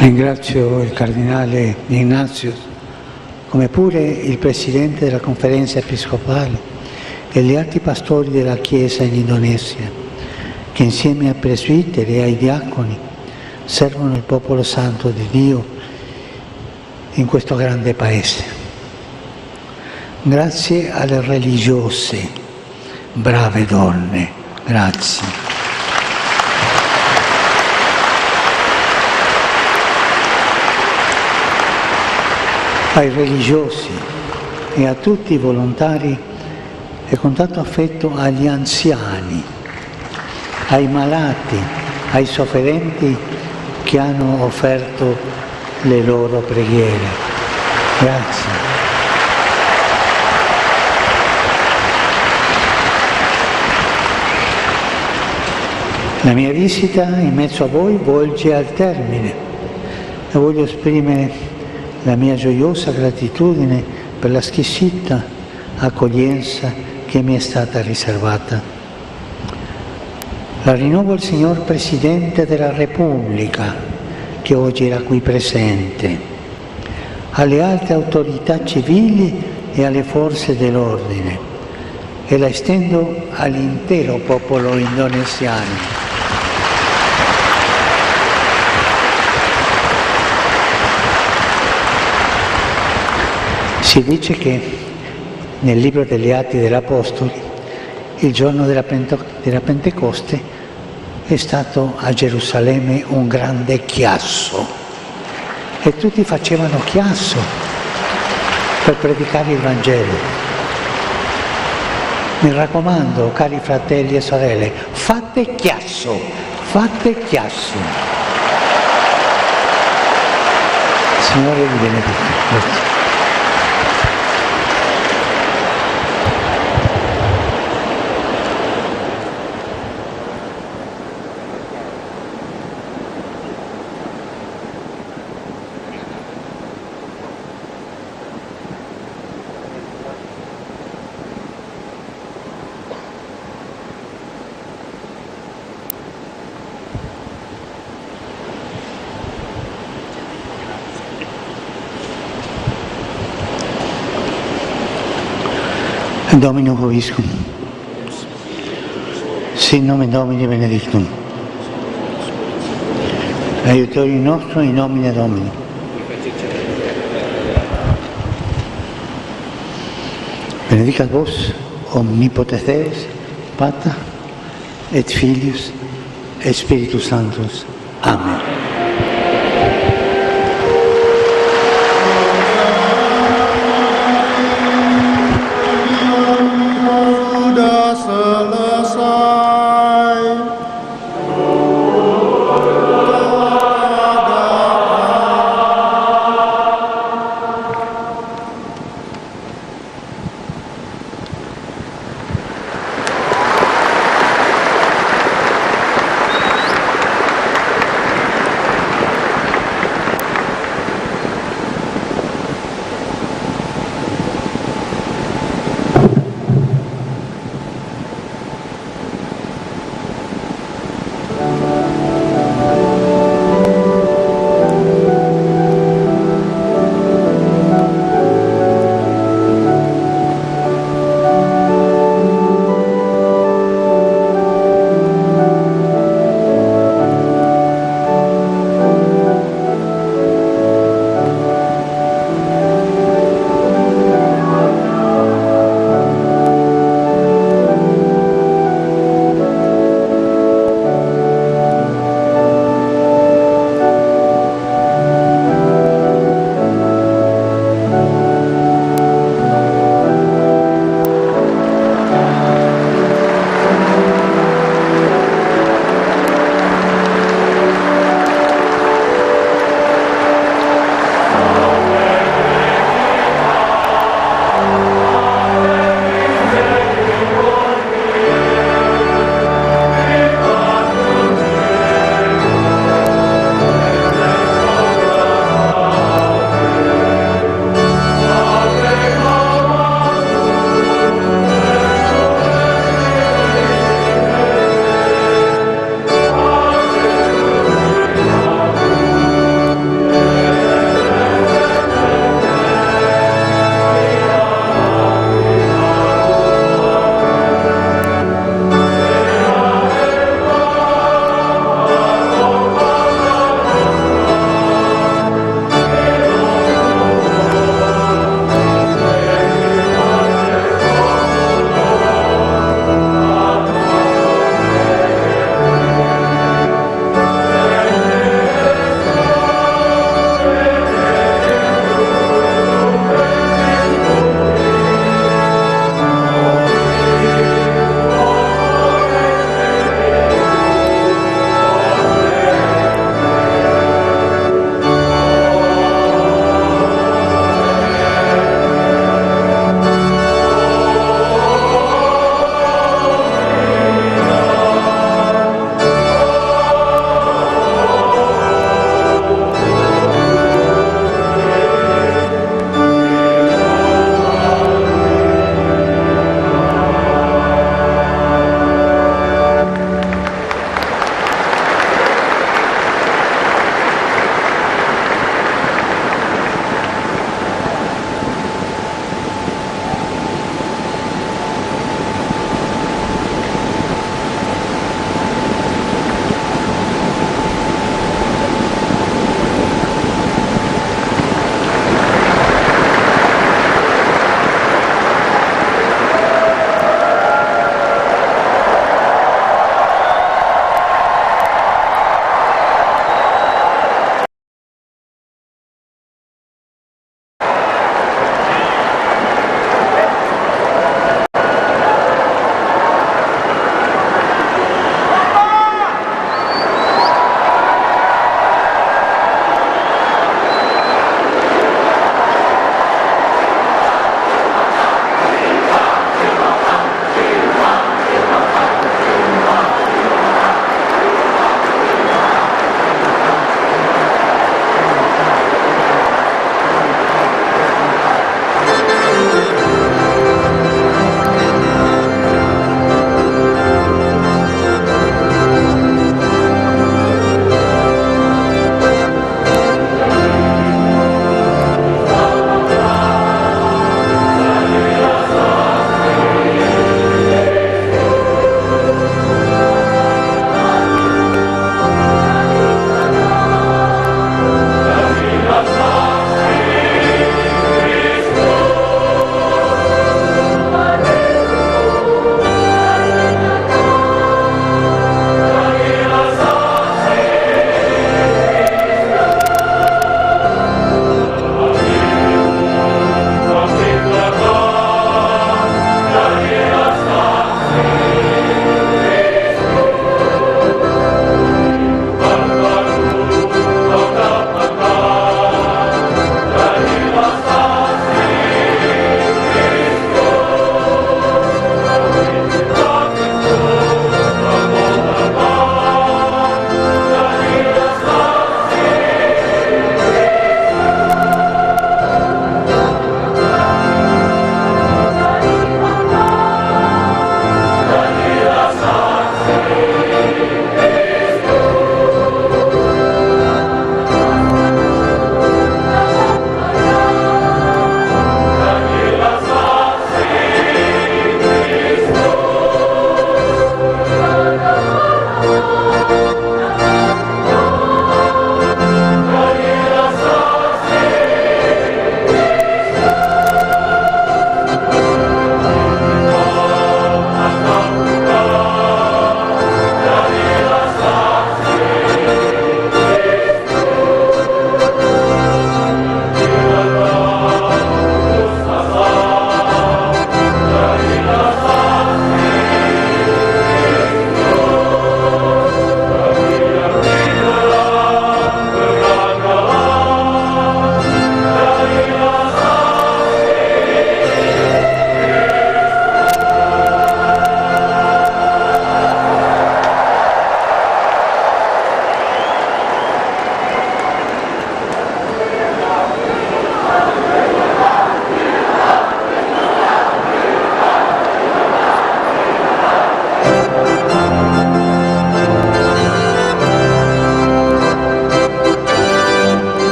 Ringrazio il cardinale Ignazio, come pure il presidente della conferenza episcopale e gli altri pastori della Chiesa in Indonesia, che insieme ai presbiteri e ai diaconi servono il popolo santo di Dio in questo grande paese. Grazie alle religiose, brave donne, grazie. Ai religiosi e a tutti i volontari e con tanto affetto agli anziani, ai malati, ai sofferenti che hanno offerto le loro preghiere. Grazie. La mia visita in mezzo a voi volge al termine e voglio esprimere la mia gioiosa gratitudine per la squisita accoglienza che mi è stata riservata. La rinnovo al signor Presidente della Repubblica, che oggi era qui presente, alle altre autorità civili e alle forze dell'ordine, e la estendo all'intero popolo indonesiano. Si dice che nel libro degli Atti degli Apostoli, il giorno della Pento-, della Pentecoste, è stato a Gerusalemme un grande chiasso, e tutti facevano chiasso per predicare il Vangelo. Mi raccomando, cari fratelli e sorelle, fate chiasso, fate chiasso. Signore vi benedica. Grazie. Domino vobiscum. Sit nomen Domini benedictum. Aiutorium nostrum in nomine Domini. Benedicat vos omnipotens Deus, Pater et Filius et Spiritus Sanctus. Amen. Sudah selesai.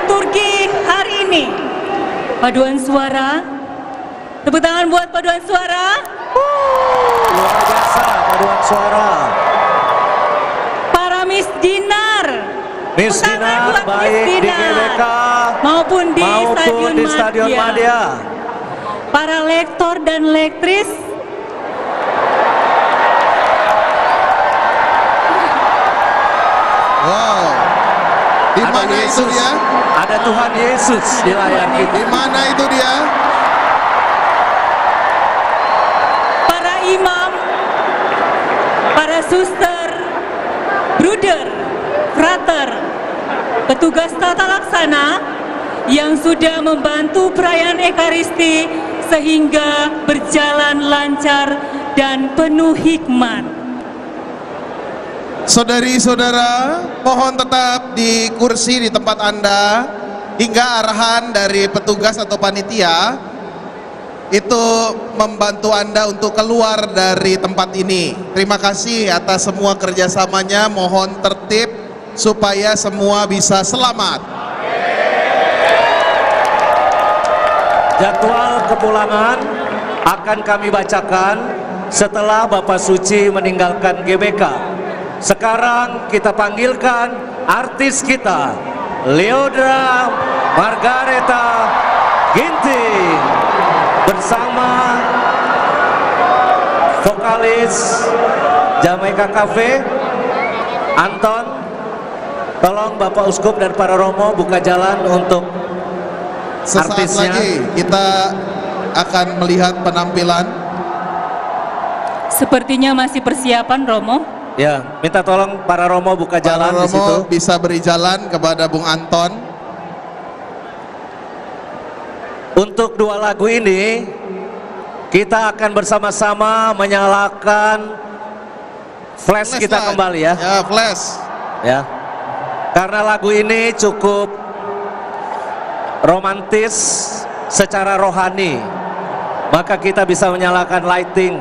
Turki hari ini. Paduan suara. Tepuk tangan buat paduan suara. Luar biasa paduan suara. Para Miss Dinar. Miss Tepuk tangan Dinar, buat Miss baik di Dinar. G B K maupun di maupun Stadion di Stadion Madia. Madia. Para lektor dan lektris. Wow. Di mana itu dia? Ada Tuhan Yesus di layar kita. Di mana itu dia? Para imam, para suster, bruder, frater, petugas tata laksana, yang sudah membantu perayaan Ekaristi sehingga berjalan lancar dan penuh hikmat. Saudari-saudara, mohon tetap di kursi di tempat Anda hingga arahan dari petugas atau panitia itu membantu Anda untuk keluar dari tempat ini. Terima kasih atas semua kerjasamanya. Mohon tertib supaya semua bisa selamat. Jadwal kepulangan akan kami bacakan setelah Bapak Suci meninggalkan G B K. Sekarang kita panggilkan artis kita, Leodra Margareta Ginting, bersama vokalis Jamaica Cafe, Anton. Tolong Bapak Uskup dan para Romo buka jalan untuk artisnya. Sesaat lagi kita akan melihat penampilan. Sepertinya masih persiapan, Romo. Ya, minta tolong para Romo buka jalan di situ. Para Romo bisa beri jalan kepada Bung Anton. Untuk dua lagu ini, kita akan bersama-sama menyalakan flash kita kembali, ya. Ya, flash. Ya. Karena lagu ini cukup romantis secara rohani, maka kita bisa menyalakan lighting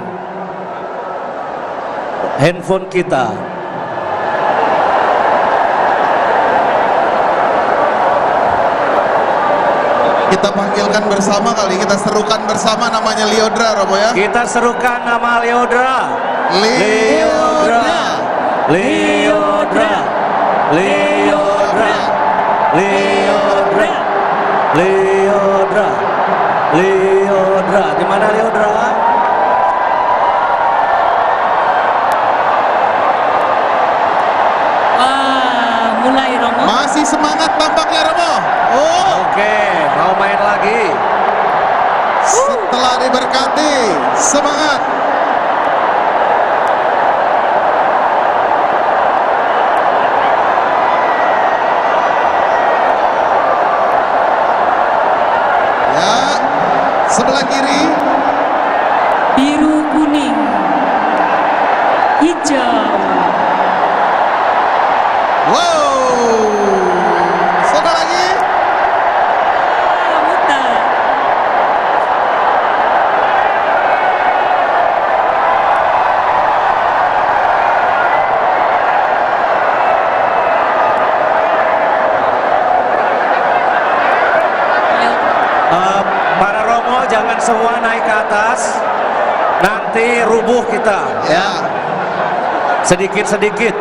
handphone kita. Kita panggilkan bersama kali, kita serukan bersama namanya Leodra, Romo, ya. Kita serukan nama Leodra. Leodra. Leodra. Leodra. Leodra. Leodra. Di mana Leodra? Wah, mulai, Romo. Masih semangat tampaknya, Romo. Oh. Oke, mau main lagi. Setelah diberkati, semangat. Ya, sebelah kiri. Biru, kuning, hijau. Wow. Satu lagi. Ah, mutar. Eh, para romo, jangan semua naik ke atas, nanti rubuh kita, ya. Ya. Sedikit-sedikit.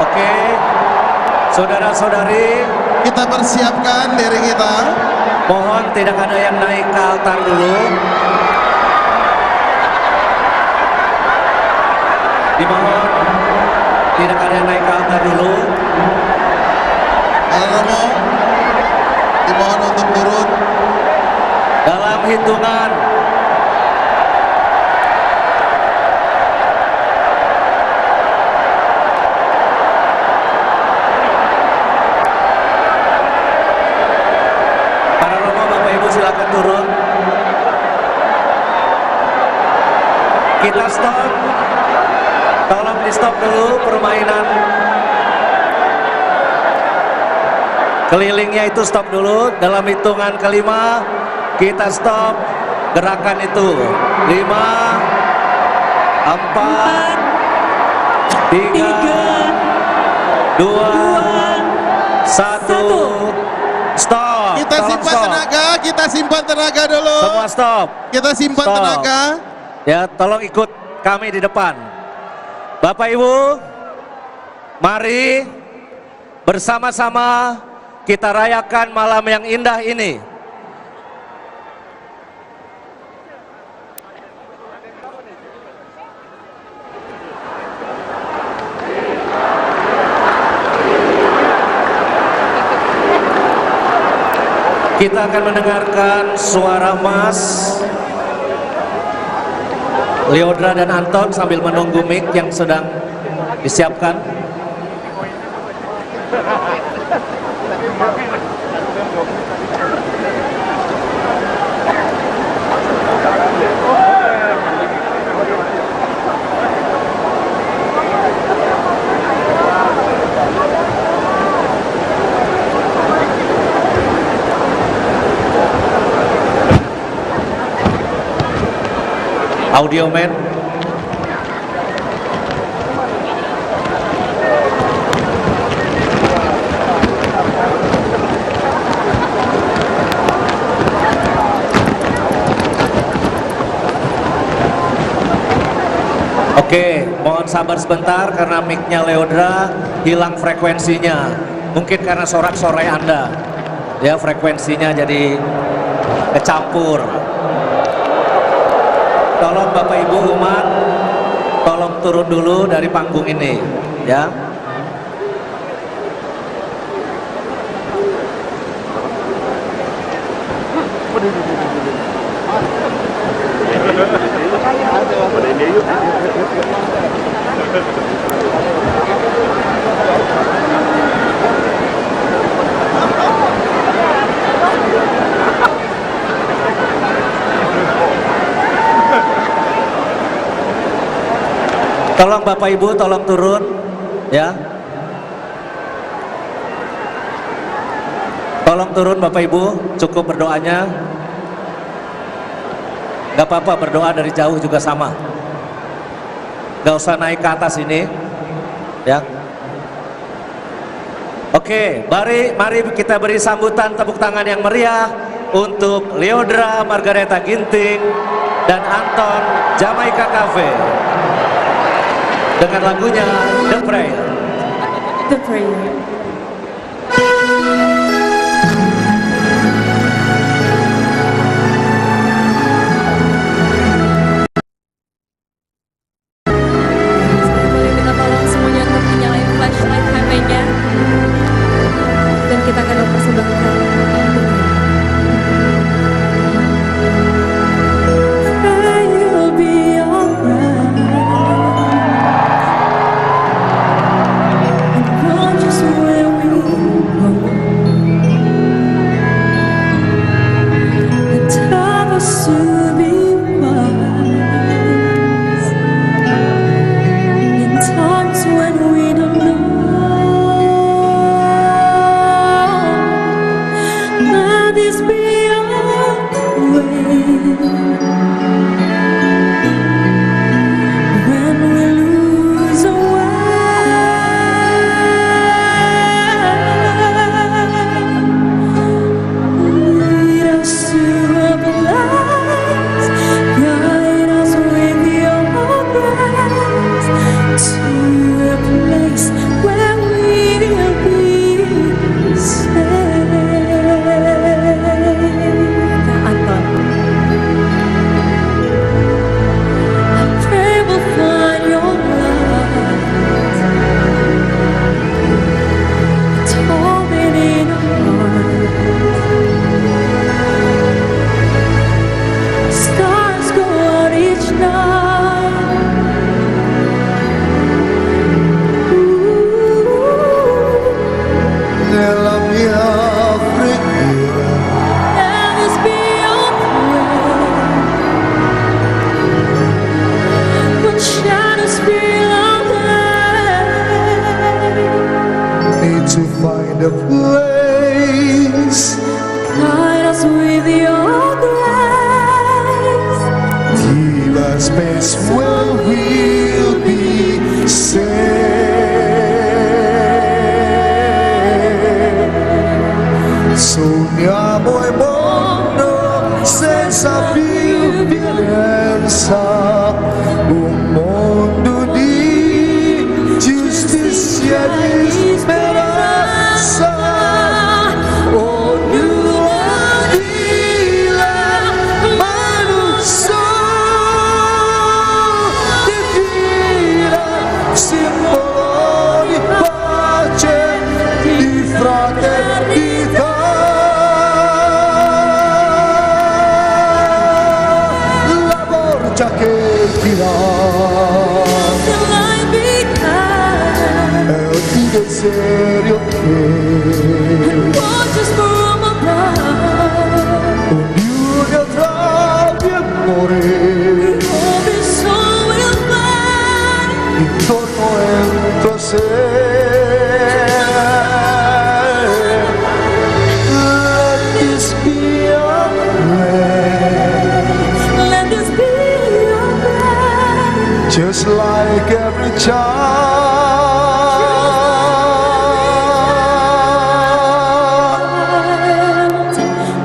Oke, saudara-saudari, kita persiapkan diri kita. Mohon tidak ada yang naik ke altar dulu. Dimohon tidak ada yang naik ke altar dulu. Romo, dimohon untuk turun. Dalam hitungan. Para Romo, Bapak Ibu, silakan turun. Kita stop. Tolong di-stop dulu permainan kelilingnya itu, stop dulu. Dalam hitungan kelima, kita stop gerakan itu. Lima, empat, tiga, dua, satu. Stop. Kita simpan tenaga, kita simpan tenaga dulu. Semua stop. Kita simpan tenaga. Ya, tolong ikut kami di depan. Bapak Ibu, mari bersama-sama kita rayakan malam yang indah ini. Kita akan mendengarkan suara emas Leodra dan Anton sambil menunggu mic yang sedang disiapkan. Audio man. Oke, mohon sabar sebentar karena mic-nya Leodra hilang frekuensinya. Mungkin karena sorak-sorai Anda. Ya, frekuensinya jadi kecampur. Tolong Bapak Ibu umat, tolong turun dulu dari panggung ini, ya. Tolong Bapak Ibu, tolong turun, ya. Tolong turun Bapak Ibu, cukup berdoanya. Gak apa-apa, berdoa dari jauh juga sama. Gak usah naik ke atas ini, ya. Oke, mari, mari kita beri sambutan tepuk tangan yang meriah untuk Leodra Margareta Ginting dan Anton Jamaica Cafe dengan lagunya The Prayer. The Prayer. Saya boleh minta tolong semuanya untuk menyalain flashlight H P-nya. Dan kita akan mempersembahkan. The place. Guide us with your grace. Give us space where we'll be safe. Sogna mo e mondo senza più violenza, un mondo di giustizia e di speranza. Ognuno di la mano sua, simbolo di pace, di fraternità. La borgia che tira è un desiderio che ognuno tra di amore intorno entro sé. Let this be our prayer. Let this be our prayer. Just like every child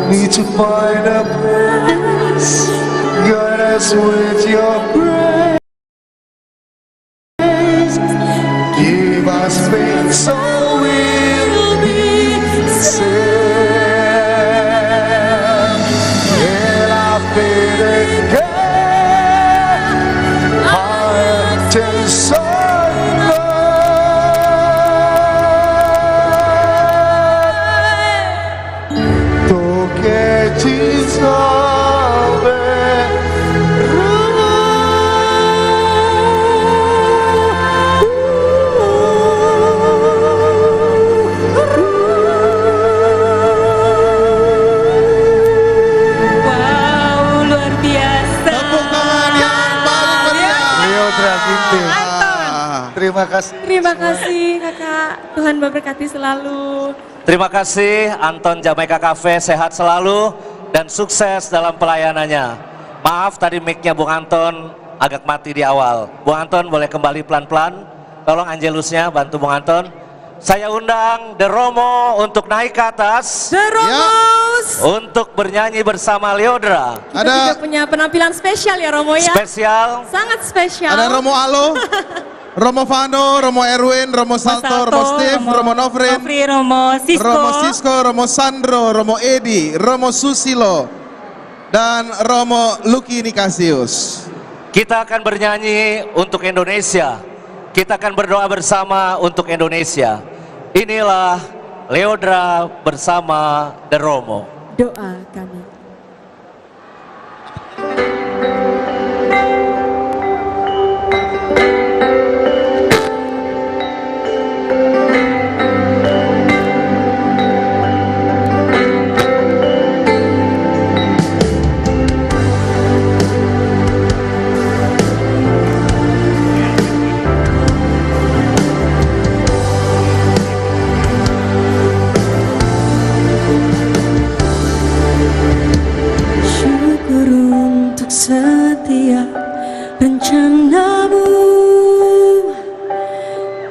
need to find a place, guide us with your grace. Give us faith so we'll be saved. E la fede che ha acceso al Toke ci salverà. Wow, luar biasa. Tepuk tangan yang paling meriah. Leodra Ginting. Anton. Terima kasih. Terima kasih, Kakak. Tuhan memberkati selalu. Terima kasih, Anton Jamaica Cafe, sehat selalu dan sukses dalam pelayanannya. Maaf, tadi mic-nya Bung Anton agak mati di awal. Bung Anton boleh kembali pelan-pelan. Tolong Angelusnya bantu Bung Anton. Saya undang The Romo untuk naik ke atas. The Romos. Ya. Untuk bernyanyi bersama Leodra. Kita juga punya penampilan spesial ya, Romo, ya? Spesial. Sangat spesial. Ada Romo Alo. Romo Fano, Romo Erwin, Romo Salto, Romo Steve, Romo Nofrin, Romo Sisko, Romo Sandro, Romo Edi, Romo Susilo, dan Romo Lucky Nicasius. Kita akan bernyanyi untuk Indonesia. Kita akan berdoa bersama untuk Indonesia. Inilah Leodra bersama The Romo. Doa kami. Syukur untuk setiap rencanamu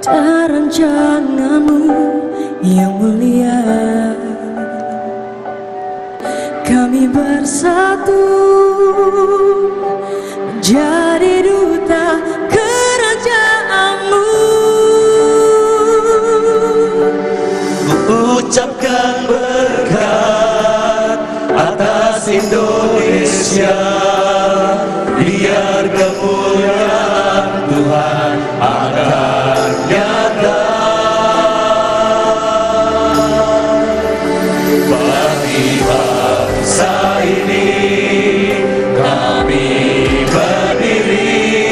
dan rancangamu yang mulia. Kami bersatu menjadi duta kerajaanmu. Ku ucapkan berkat atas Indonesia, biar kemuliaan Tuhan akan nyata. Bagi bangsa ini kami berdiri,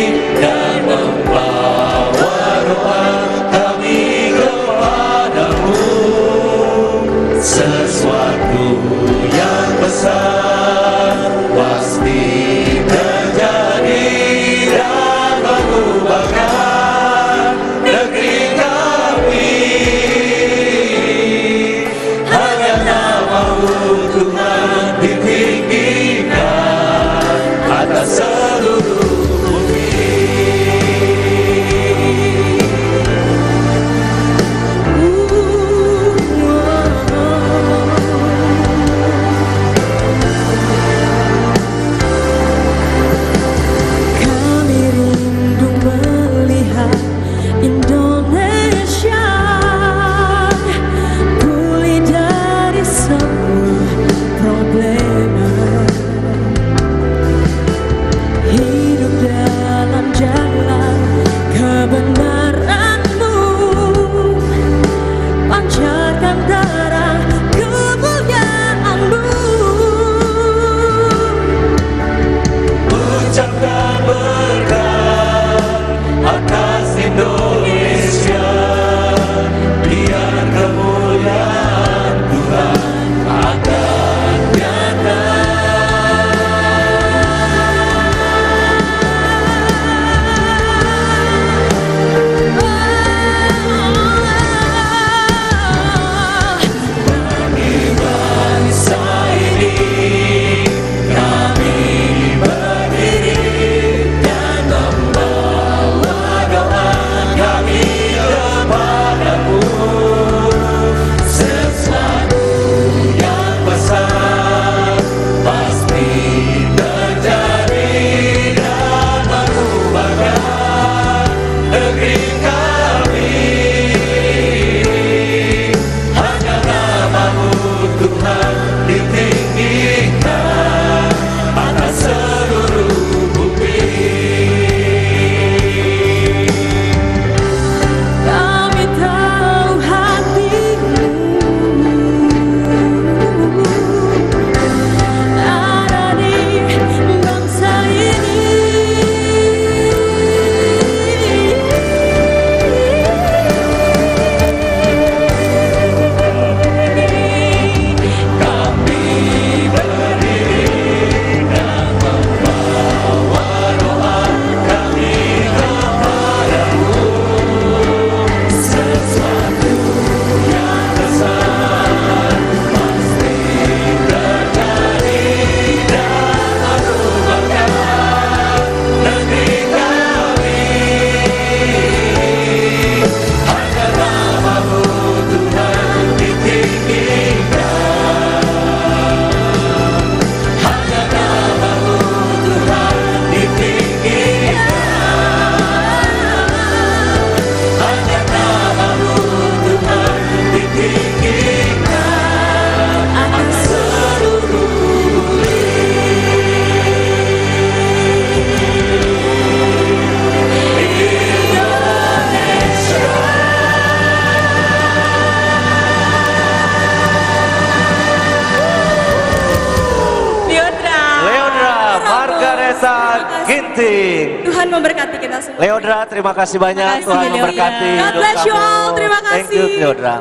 Ginting. Tuhan memberkati kita semua. Leodra, terima kasih banyak. Terima kasih, Tuhan Leodra. Memberkati hidup kamu. God bless you all. Terima kasih. Thank you, Leodra.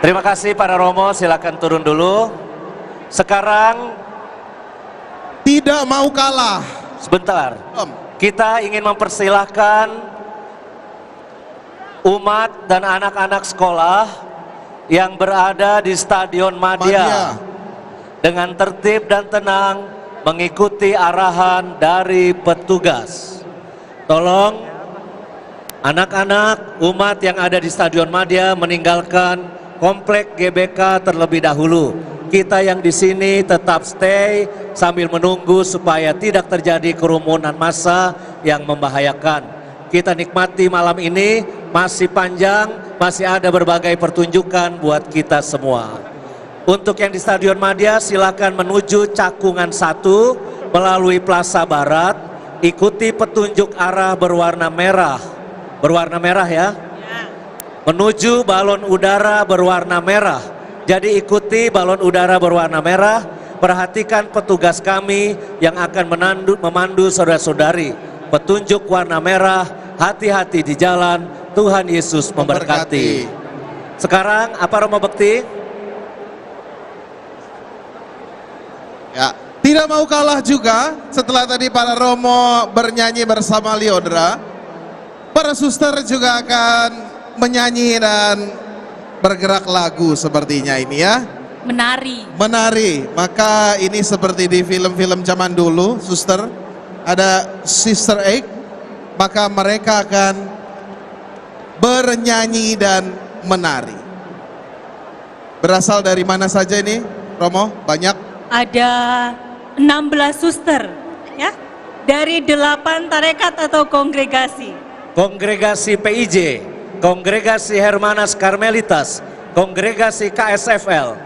Terima kasih, para Romo. Silakan turun dulu. Sekarang. Tidak mau kalah. Sebentar. Belum. Kita ingin mempersilahkan umat dan anak-anak sekolah yang berada di Stadion Madia. Madia. Dengan tertib dan tenang mengikuti arahan dari petugas. Tolong, anak-anak, umat yang ada di Stadion Madia meninggalkan komplek G B K terlebih dahulu. Kita yang di sini tetap stay sambil menunggu supaya tidak terjadi kerumunan massa yang membahayakan. Kita nikmati malam ini, masih panjang, masih ada berbagai pertunjukan buat kita semua. Untuk yang di Stadion Madia, silakan menuju Cakungan satu melalui Plaza Barat, ikuti petunjuk arah berwarna merah. Berwarna merah, ya. Ya. Menuju balon udara berwarna merah. Jadi, ikuti balon udara berwarna merah, perhatikan petugas kami yang akan menandu-, memandu saudara-saudari. Petunjuk warna merah, hati-hati di jalan, Tuhan Yesus memberkati. Memberkati. Sekarang, apa Romo Bekti? Ya, tidak mau kalah juga, setelah tadi para Romo bernyanyi bersama Leodra, para suster juga akan menyanyi dan bergerak lagu sepertinya ini ya. Menari. Menari. Maka ini seperti di film-film zaman dulu, suster. Ada Sister Act, maka mereka akan bernyanyi dan menari. Berasal dari mana saja ini, Romo? Banyak? Ada enam belas suster, ya, dari delapan tarekat atau kongregasi. Kongregasi P I J, Kongregasi Hermanas Karmelitas, Kongregasi K S F L,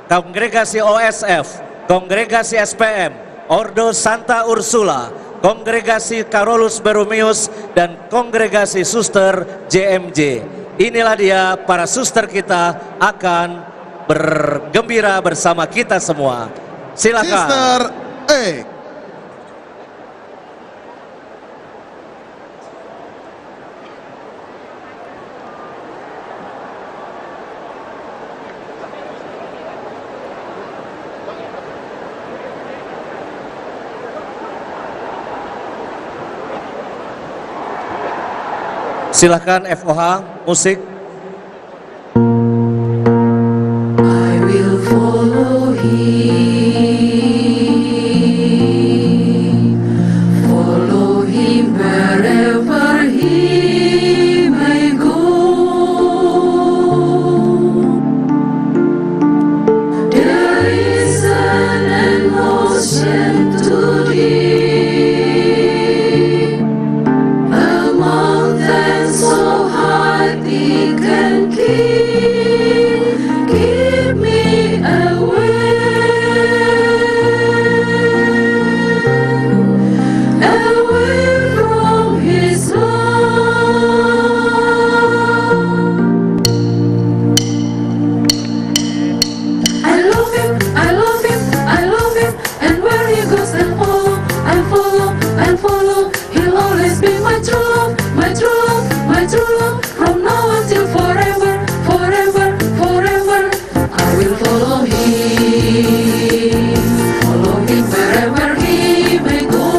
Kongregasi O S F, Kongregasi S P M, Ordo Santa Ursula, Kongregasi Carolus Borromeus, dan Kongregasi Suster J M J. Inilah dia, para suster kita akan bergembira bersama kita semua. Silakan. Sister A. Silahkan F O H, musik. I will follow him, follow him wherever he may go. There is an emotion too deep, a mountain so high it can keep, keep me away, away from his love. I love him, I love him, I love him, and where he goes, I'll follow, I'll follow, I'll follow. He'll always be my true love, my true love, my true love. From now until forever, forever, forever, I will follow him, follow him wherever he may go.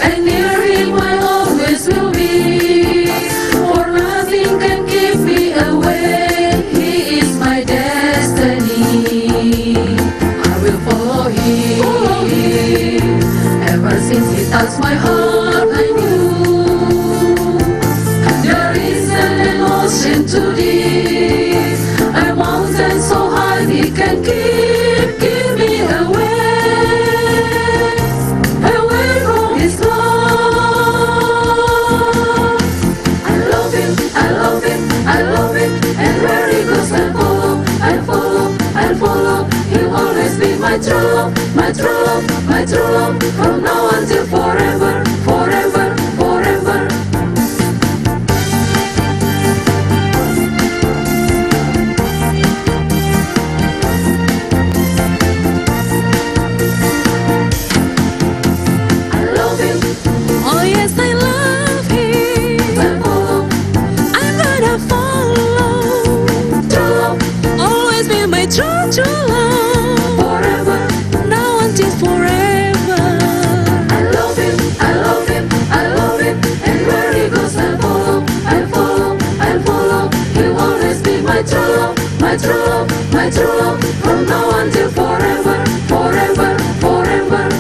And near him I always will be, for nothing can keep me away. He is my destiny. I will follow him. Follow him. Ever since he touched my heart, I knew there is an emotion too deep, a mountain so high he can keep, keep me away, away from his love. I love him, I love him, I love him, and where he goes, I'll follow, I'll follow, I'll follow. He'll always be my true love, my true love, my true love. From now until forever, forever, forever. My true love, my true love, from now until forever, forever, forever.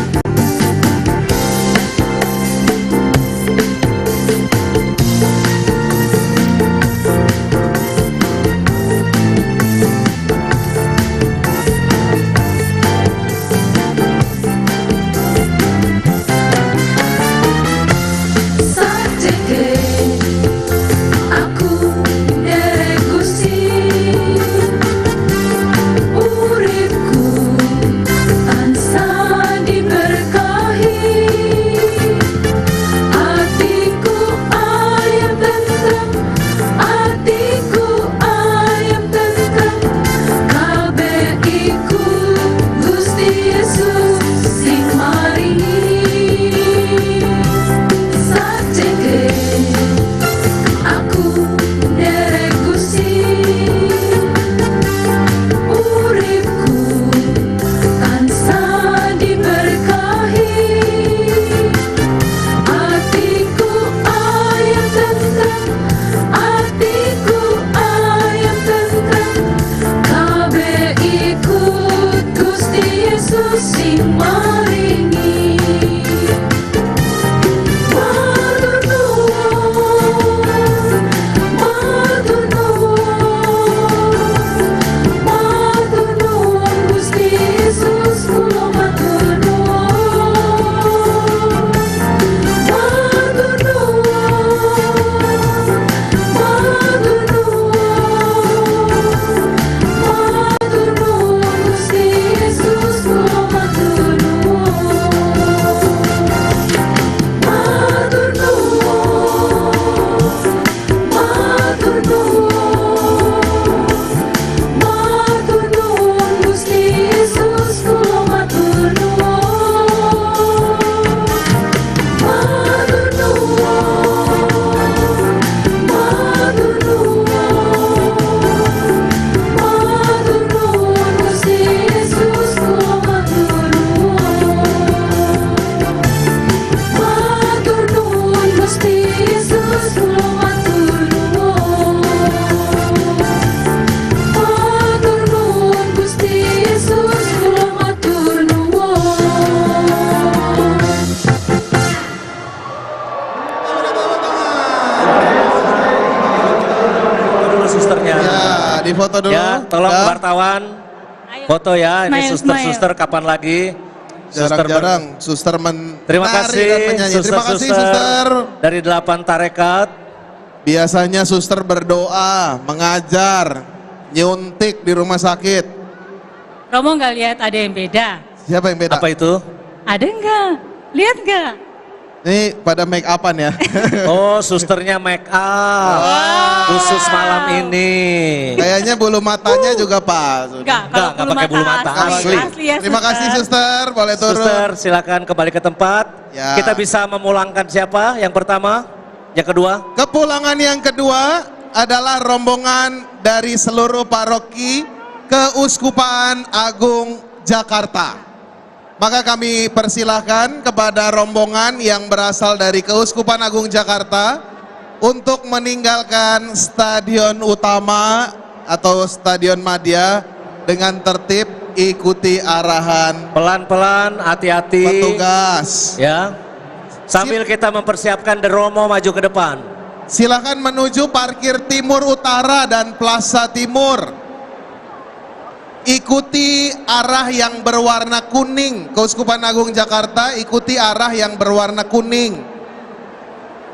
Sateke aku dere Gusti, uripku ansa diberkahi. Atiku ayam tentram, atiku ayam tentram, kabe ikut Gusti Yesus sing maringi. Sateke aku dere Gusti, uripku ansa diberkahi. Atiku ayam tentram, atiku ayam tentram, kabe ikut Gusti Yesus sing maringi. Matur nuwun, matur nuwun, matur nuwun, Gusti Yesus, kulo matur nuwun. Matur nuwun, matur nuwun, matur nuwun, Gusti Yesus, kulo matur nuwun. Matur nuwun, matur nuwun, matur nuwun, Gusti Yesus, kulo matur nuwun. Matur nuwun, matur nuwun, matur nuwun, Gusti Yesus, kulo matur nuwun. Matur nuwun, Gusti Yesus, kulo matur nuwun. Matur nuwun, Gusti Yesus, kulo matur nuwun. Foto dulu susternya. Ya, difoto dulu. Ya, tolong wartawan. Ayo. Foto ya, ini smile, suster-suster smile. Kapan lagi? Jarang-jarang suster men-, terima kasih, dan menyanyi. Terima kasih, suster-suster dari delapan tarekat. Biasanya suster berdoa, mengajar, nyuntik di rumah sakit. Romo nggak lihat ada yang beda? Siapa yang beda? Apa itu? Ada nggak? Lihat nggak? Ini pada make upan ya? Oh, susternya make up. Wow. Khusus malam ini. Kayaknya bulu matanya juga pas. Enggak, kalau nggak, nggak pakai bulu mata, asli. Asli ya, suster. Terima kasih, suster. Boleh turun. Suster, silakan kembali ke tempat. Ya. Kita bisa memulangkan siapa yang pertama? Yang kedua? Kepulangan yang kedua adalah rombongan dari seluruh paroki Keuskupan Agung Jakarta. Maka kami persilahkan kepada rombongan yang berasal dari Keuskupan Agung Jakarta untuk meninggalkan stadion utama atau Stadion Madia dengan tertib, ikuti arahan. Pelan-pelan, hati-hati. Petugas. Ya. Sambil kita mempersiapkan The Romo maju ke depan. Silakan menuju parkir timur utara dan plaza timur. Ikuti arah yang berwarna kuning, Keuskupan Agung Jakarta, ikuti arah yang berwarna kuning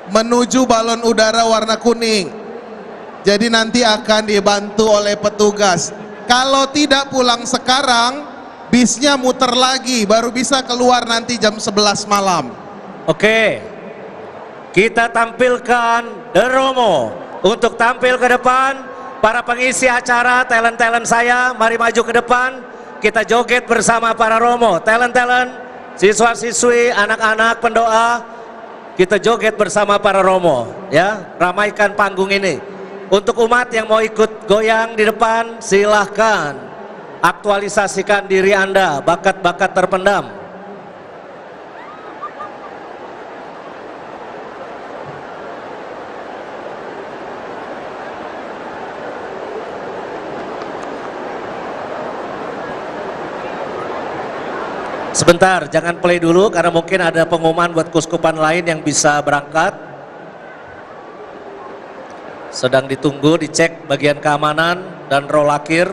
menuju balon udara warna kuning. Jadi, nanti akan dibantu oleh petugas. Kalau tidak pulang sekarang, bisnya muter lagi, baru bisa keluar nanti jam sebelas malam. Oke. Kita tampilkan The Romo untuk tampil ke depan. Para pengisi acara, talent-talent saya, mari maju ke depan. Kita joget bersama para Romo. Talent-talent, siswa-siswi, anak-anak, pendoa, kita joget bersama para Romo, ya. Ramaikan panggung ini. Untuk umat yang mau ikut goyang di depan, silahkan aktualisasikan diri Anda, bakat-bakat terpendam. Sebentar, jangan play dulu karena mungkin ada pengumuman buat keuskupan lain yang bisa berangkat. Sedang ditunggu, dicek bagian keamanan dan roh lakir.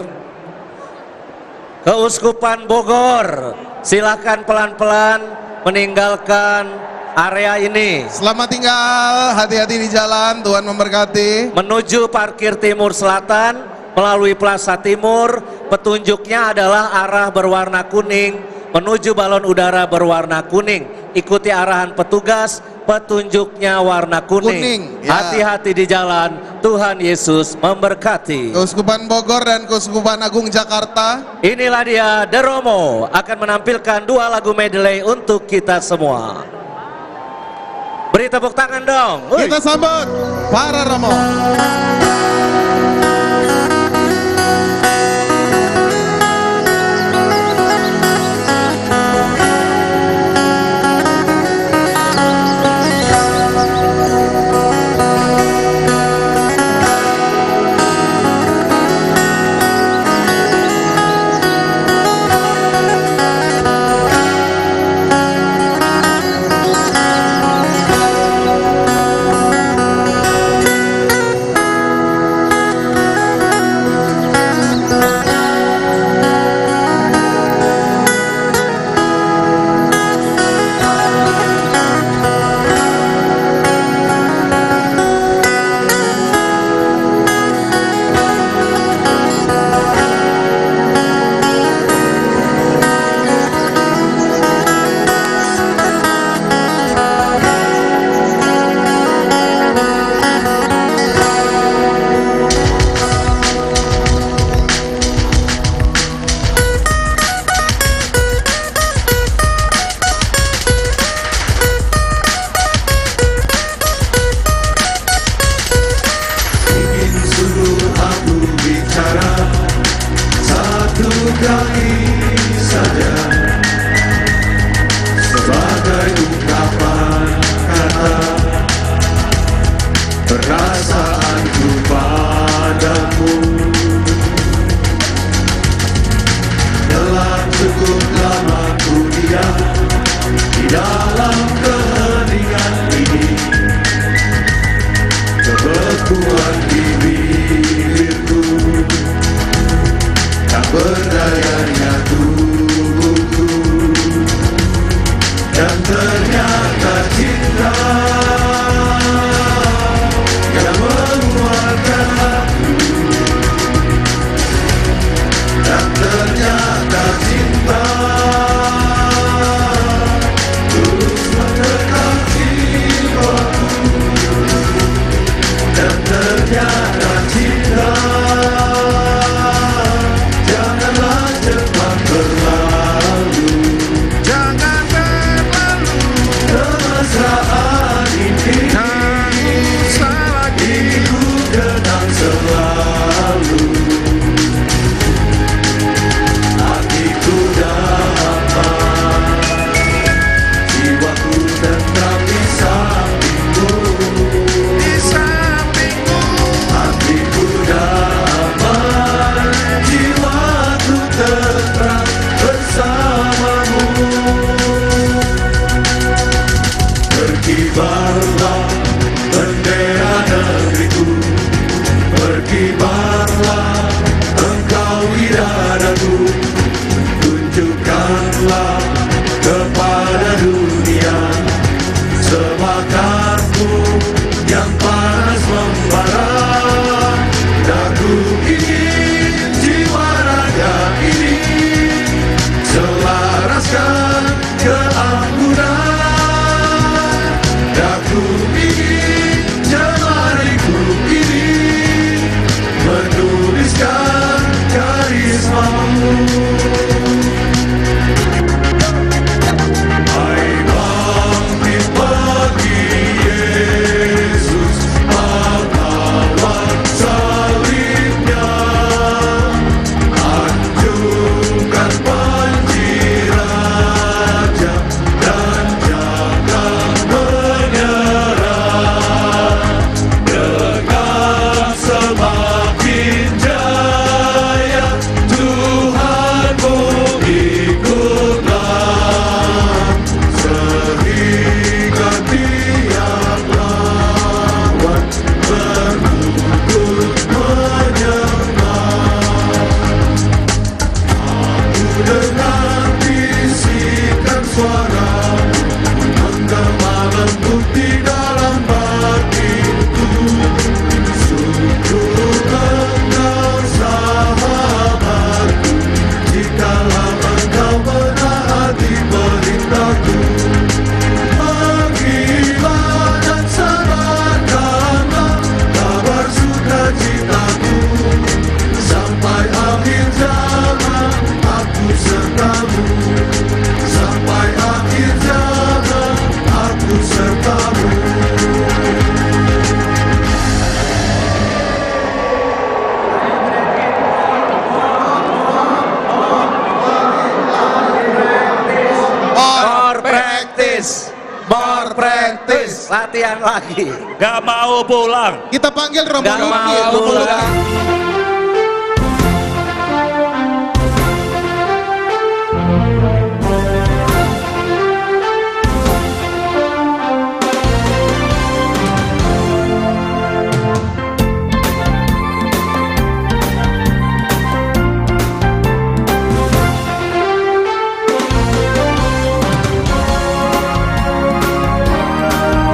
Keuskupan Bogor, silakan pelan-pelan meninggalkan area ini. Selamat tinggal, hati-hati di jalan, Tuhan memberkati. Menuju parkir timur selatan, melalui Plaza Timur, petunjuknya adalah arah berwarna kuning, menuju balon udara berwarna kuning. Ikuti arahan petugas, petunjuknya warna kuning. Kuning, ya. Hati-hati di jalan, Tuhan Yesus memberkati. Keuskupan Bogor dan Keuskupan Agung Jakarta. Inilah dia, The Romo akan menampilkan dua lagu medley untuk kita semua. Beri tepuk tangan dong. Wih. Kita sambut para Romo. Izin suruh aku bicara satu kali saja, sebagai ungkapan kata perasaanku padamu. Telah cukup lama ku diam di dalam keheningan ini. Kebekuan di bibirku tak berdayanya tubuhku. Dan ternyata cinta yang menguatkan aku. Dan ternyata cinta tulus menggetar jiwaku. Dan ternyata cinta janganlah cepat berlalu. Jangan berlalu. Kemesraan ini tak usah lagi. Ini ku kenang selalu. Hatiku damai, jiwaku tentram di sampingmu. Di sampingmu. Hatiku damai, jiwaku tentram bersamamu. Berkibarlah bendera negeriku, berkibarlah engkau di dadaku, tunjukkanlah kepada dunia semangatmu yang panas membara. Aku ingin jiwa raga ini selaraskan keanggunan. Aku ingin jemariku ini menuliskan karismamu. Hai bangkit bagi Yesus, pahlawan salibnya More practice. Latihan lagi. Gak mau pulang. Kita panggil Romo Gak Luki. mau Romo Luki. pulang.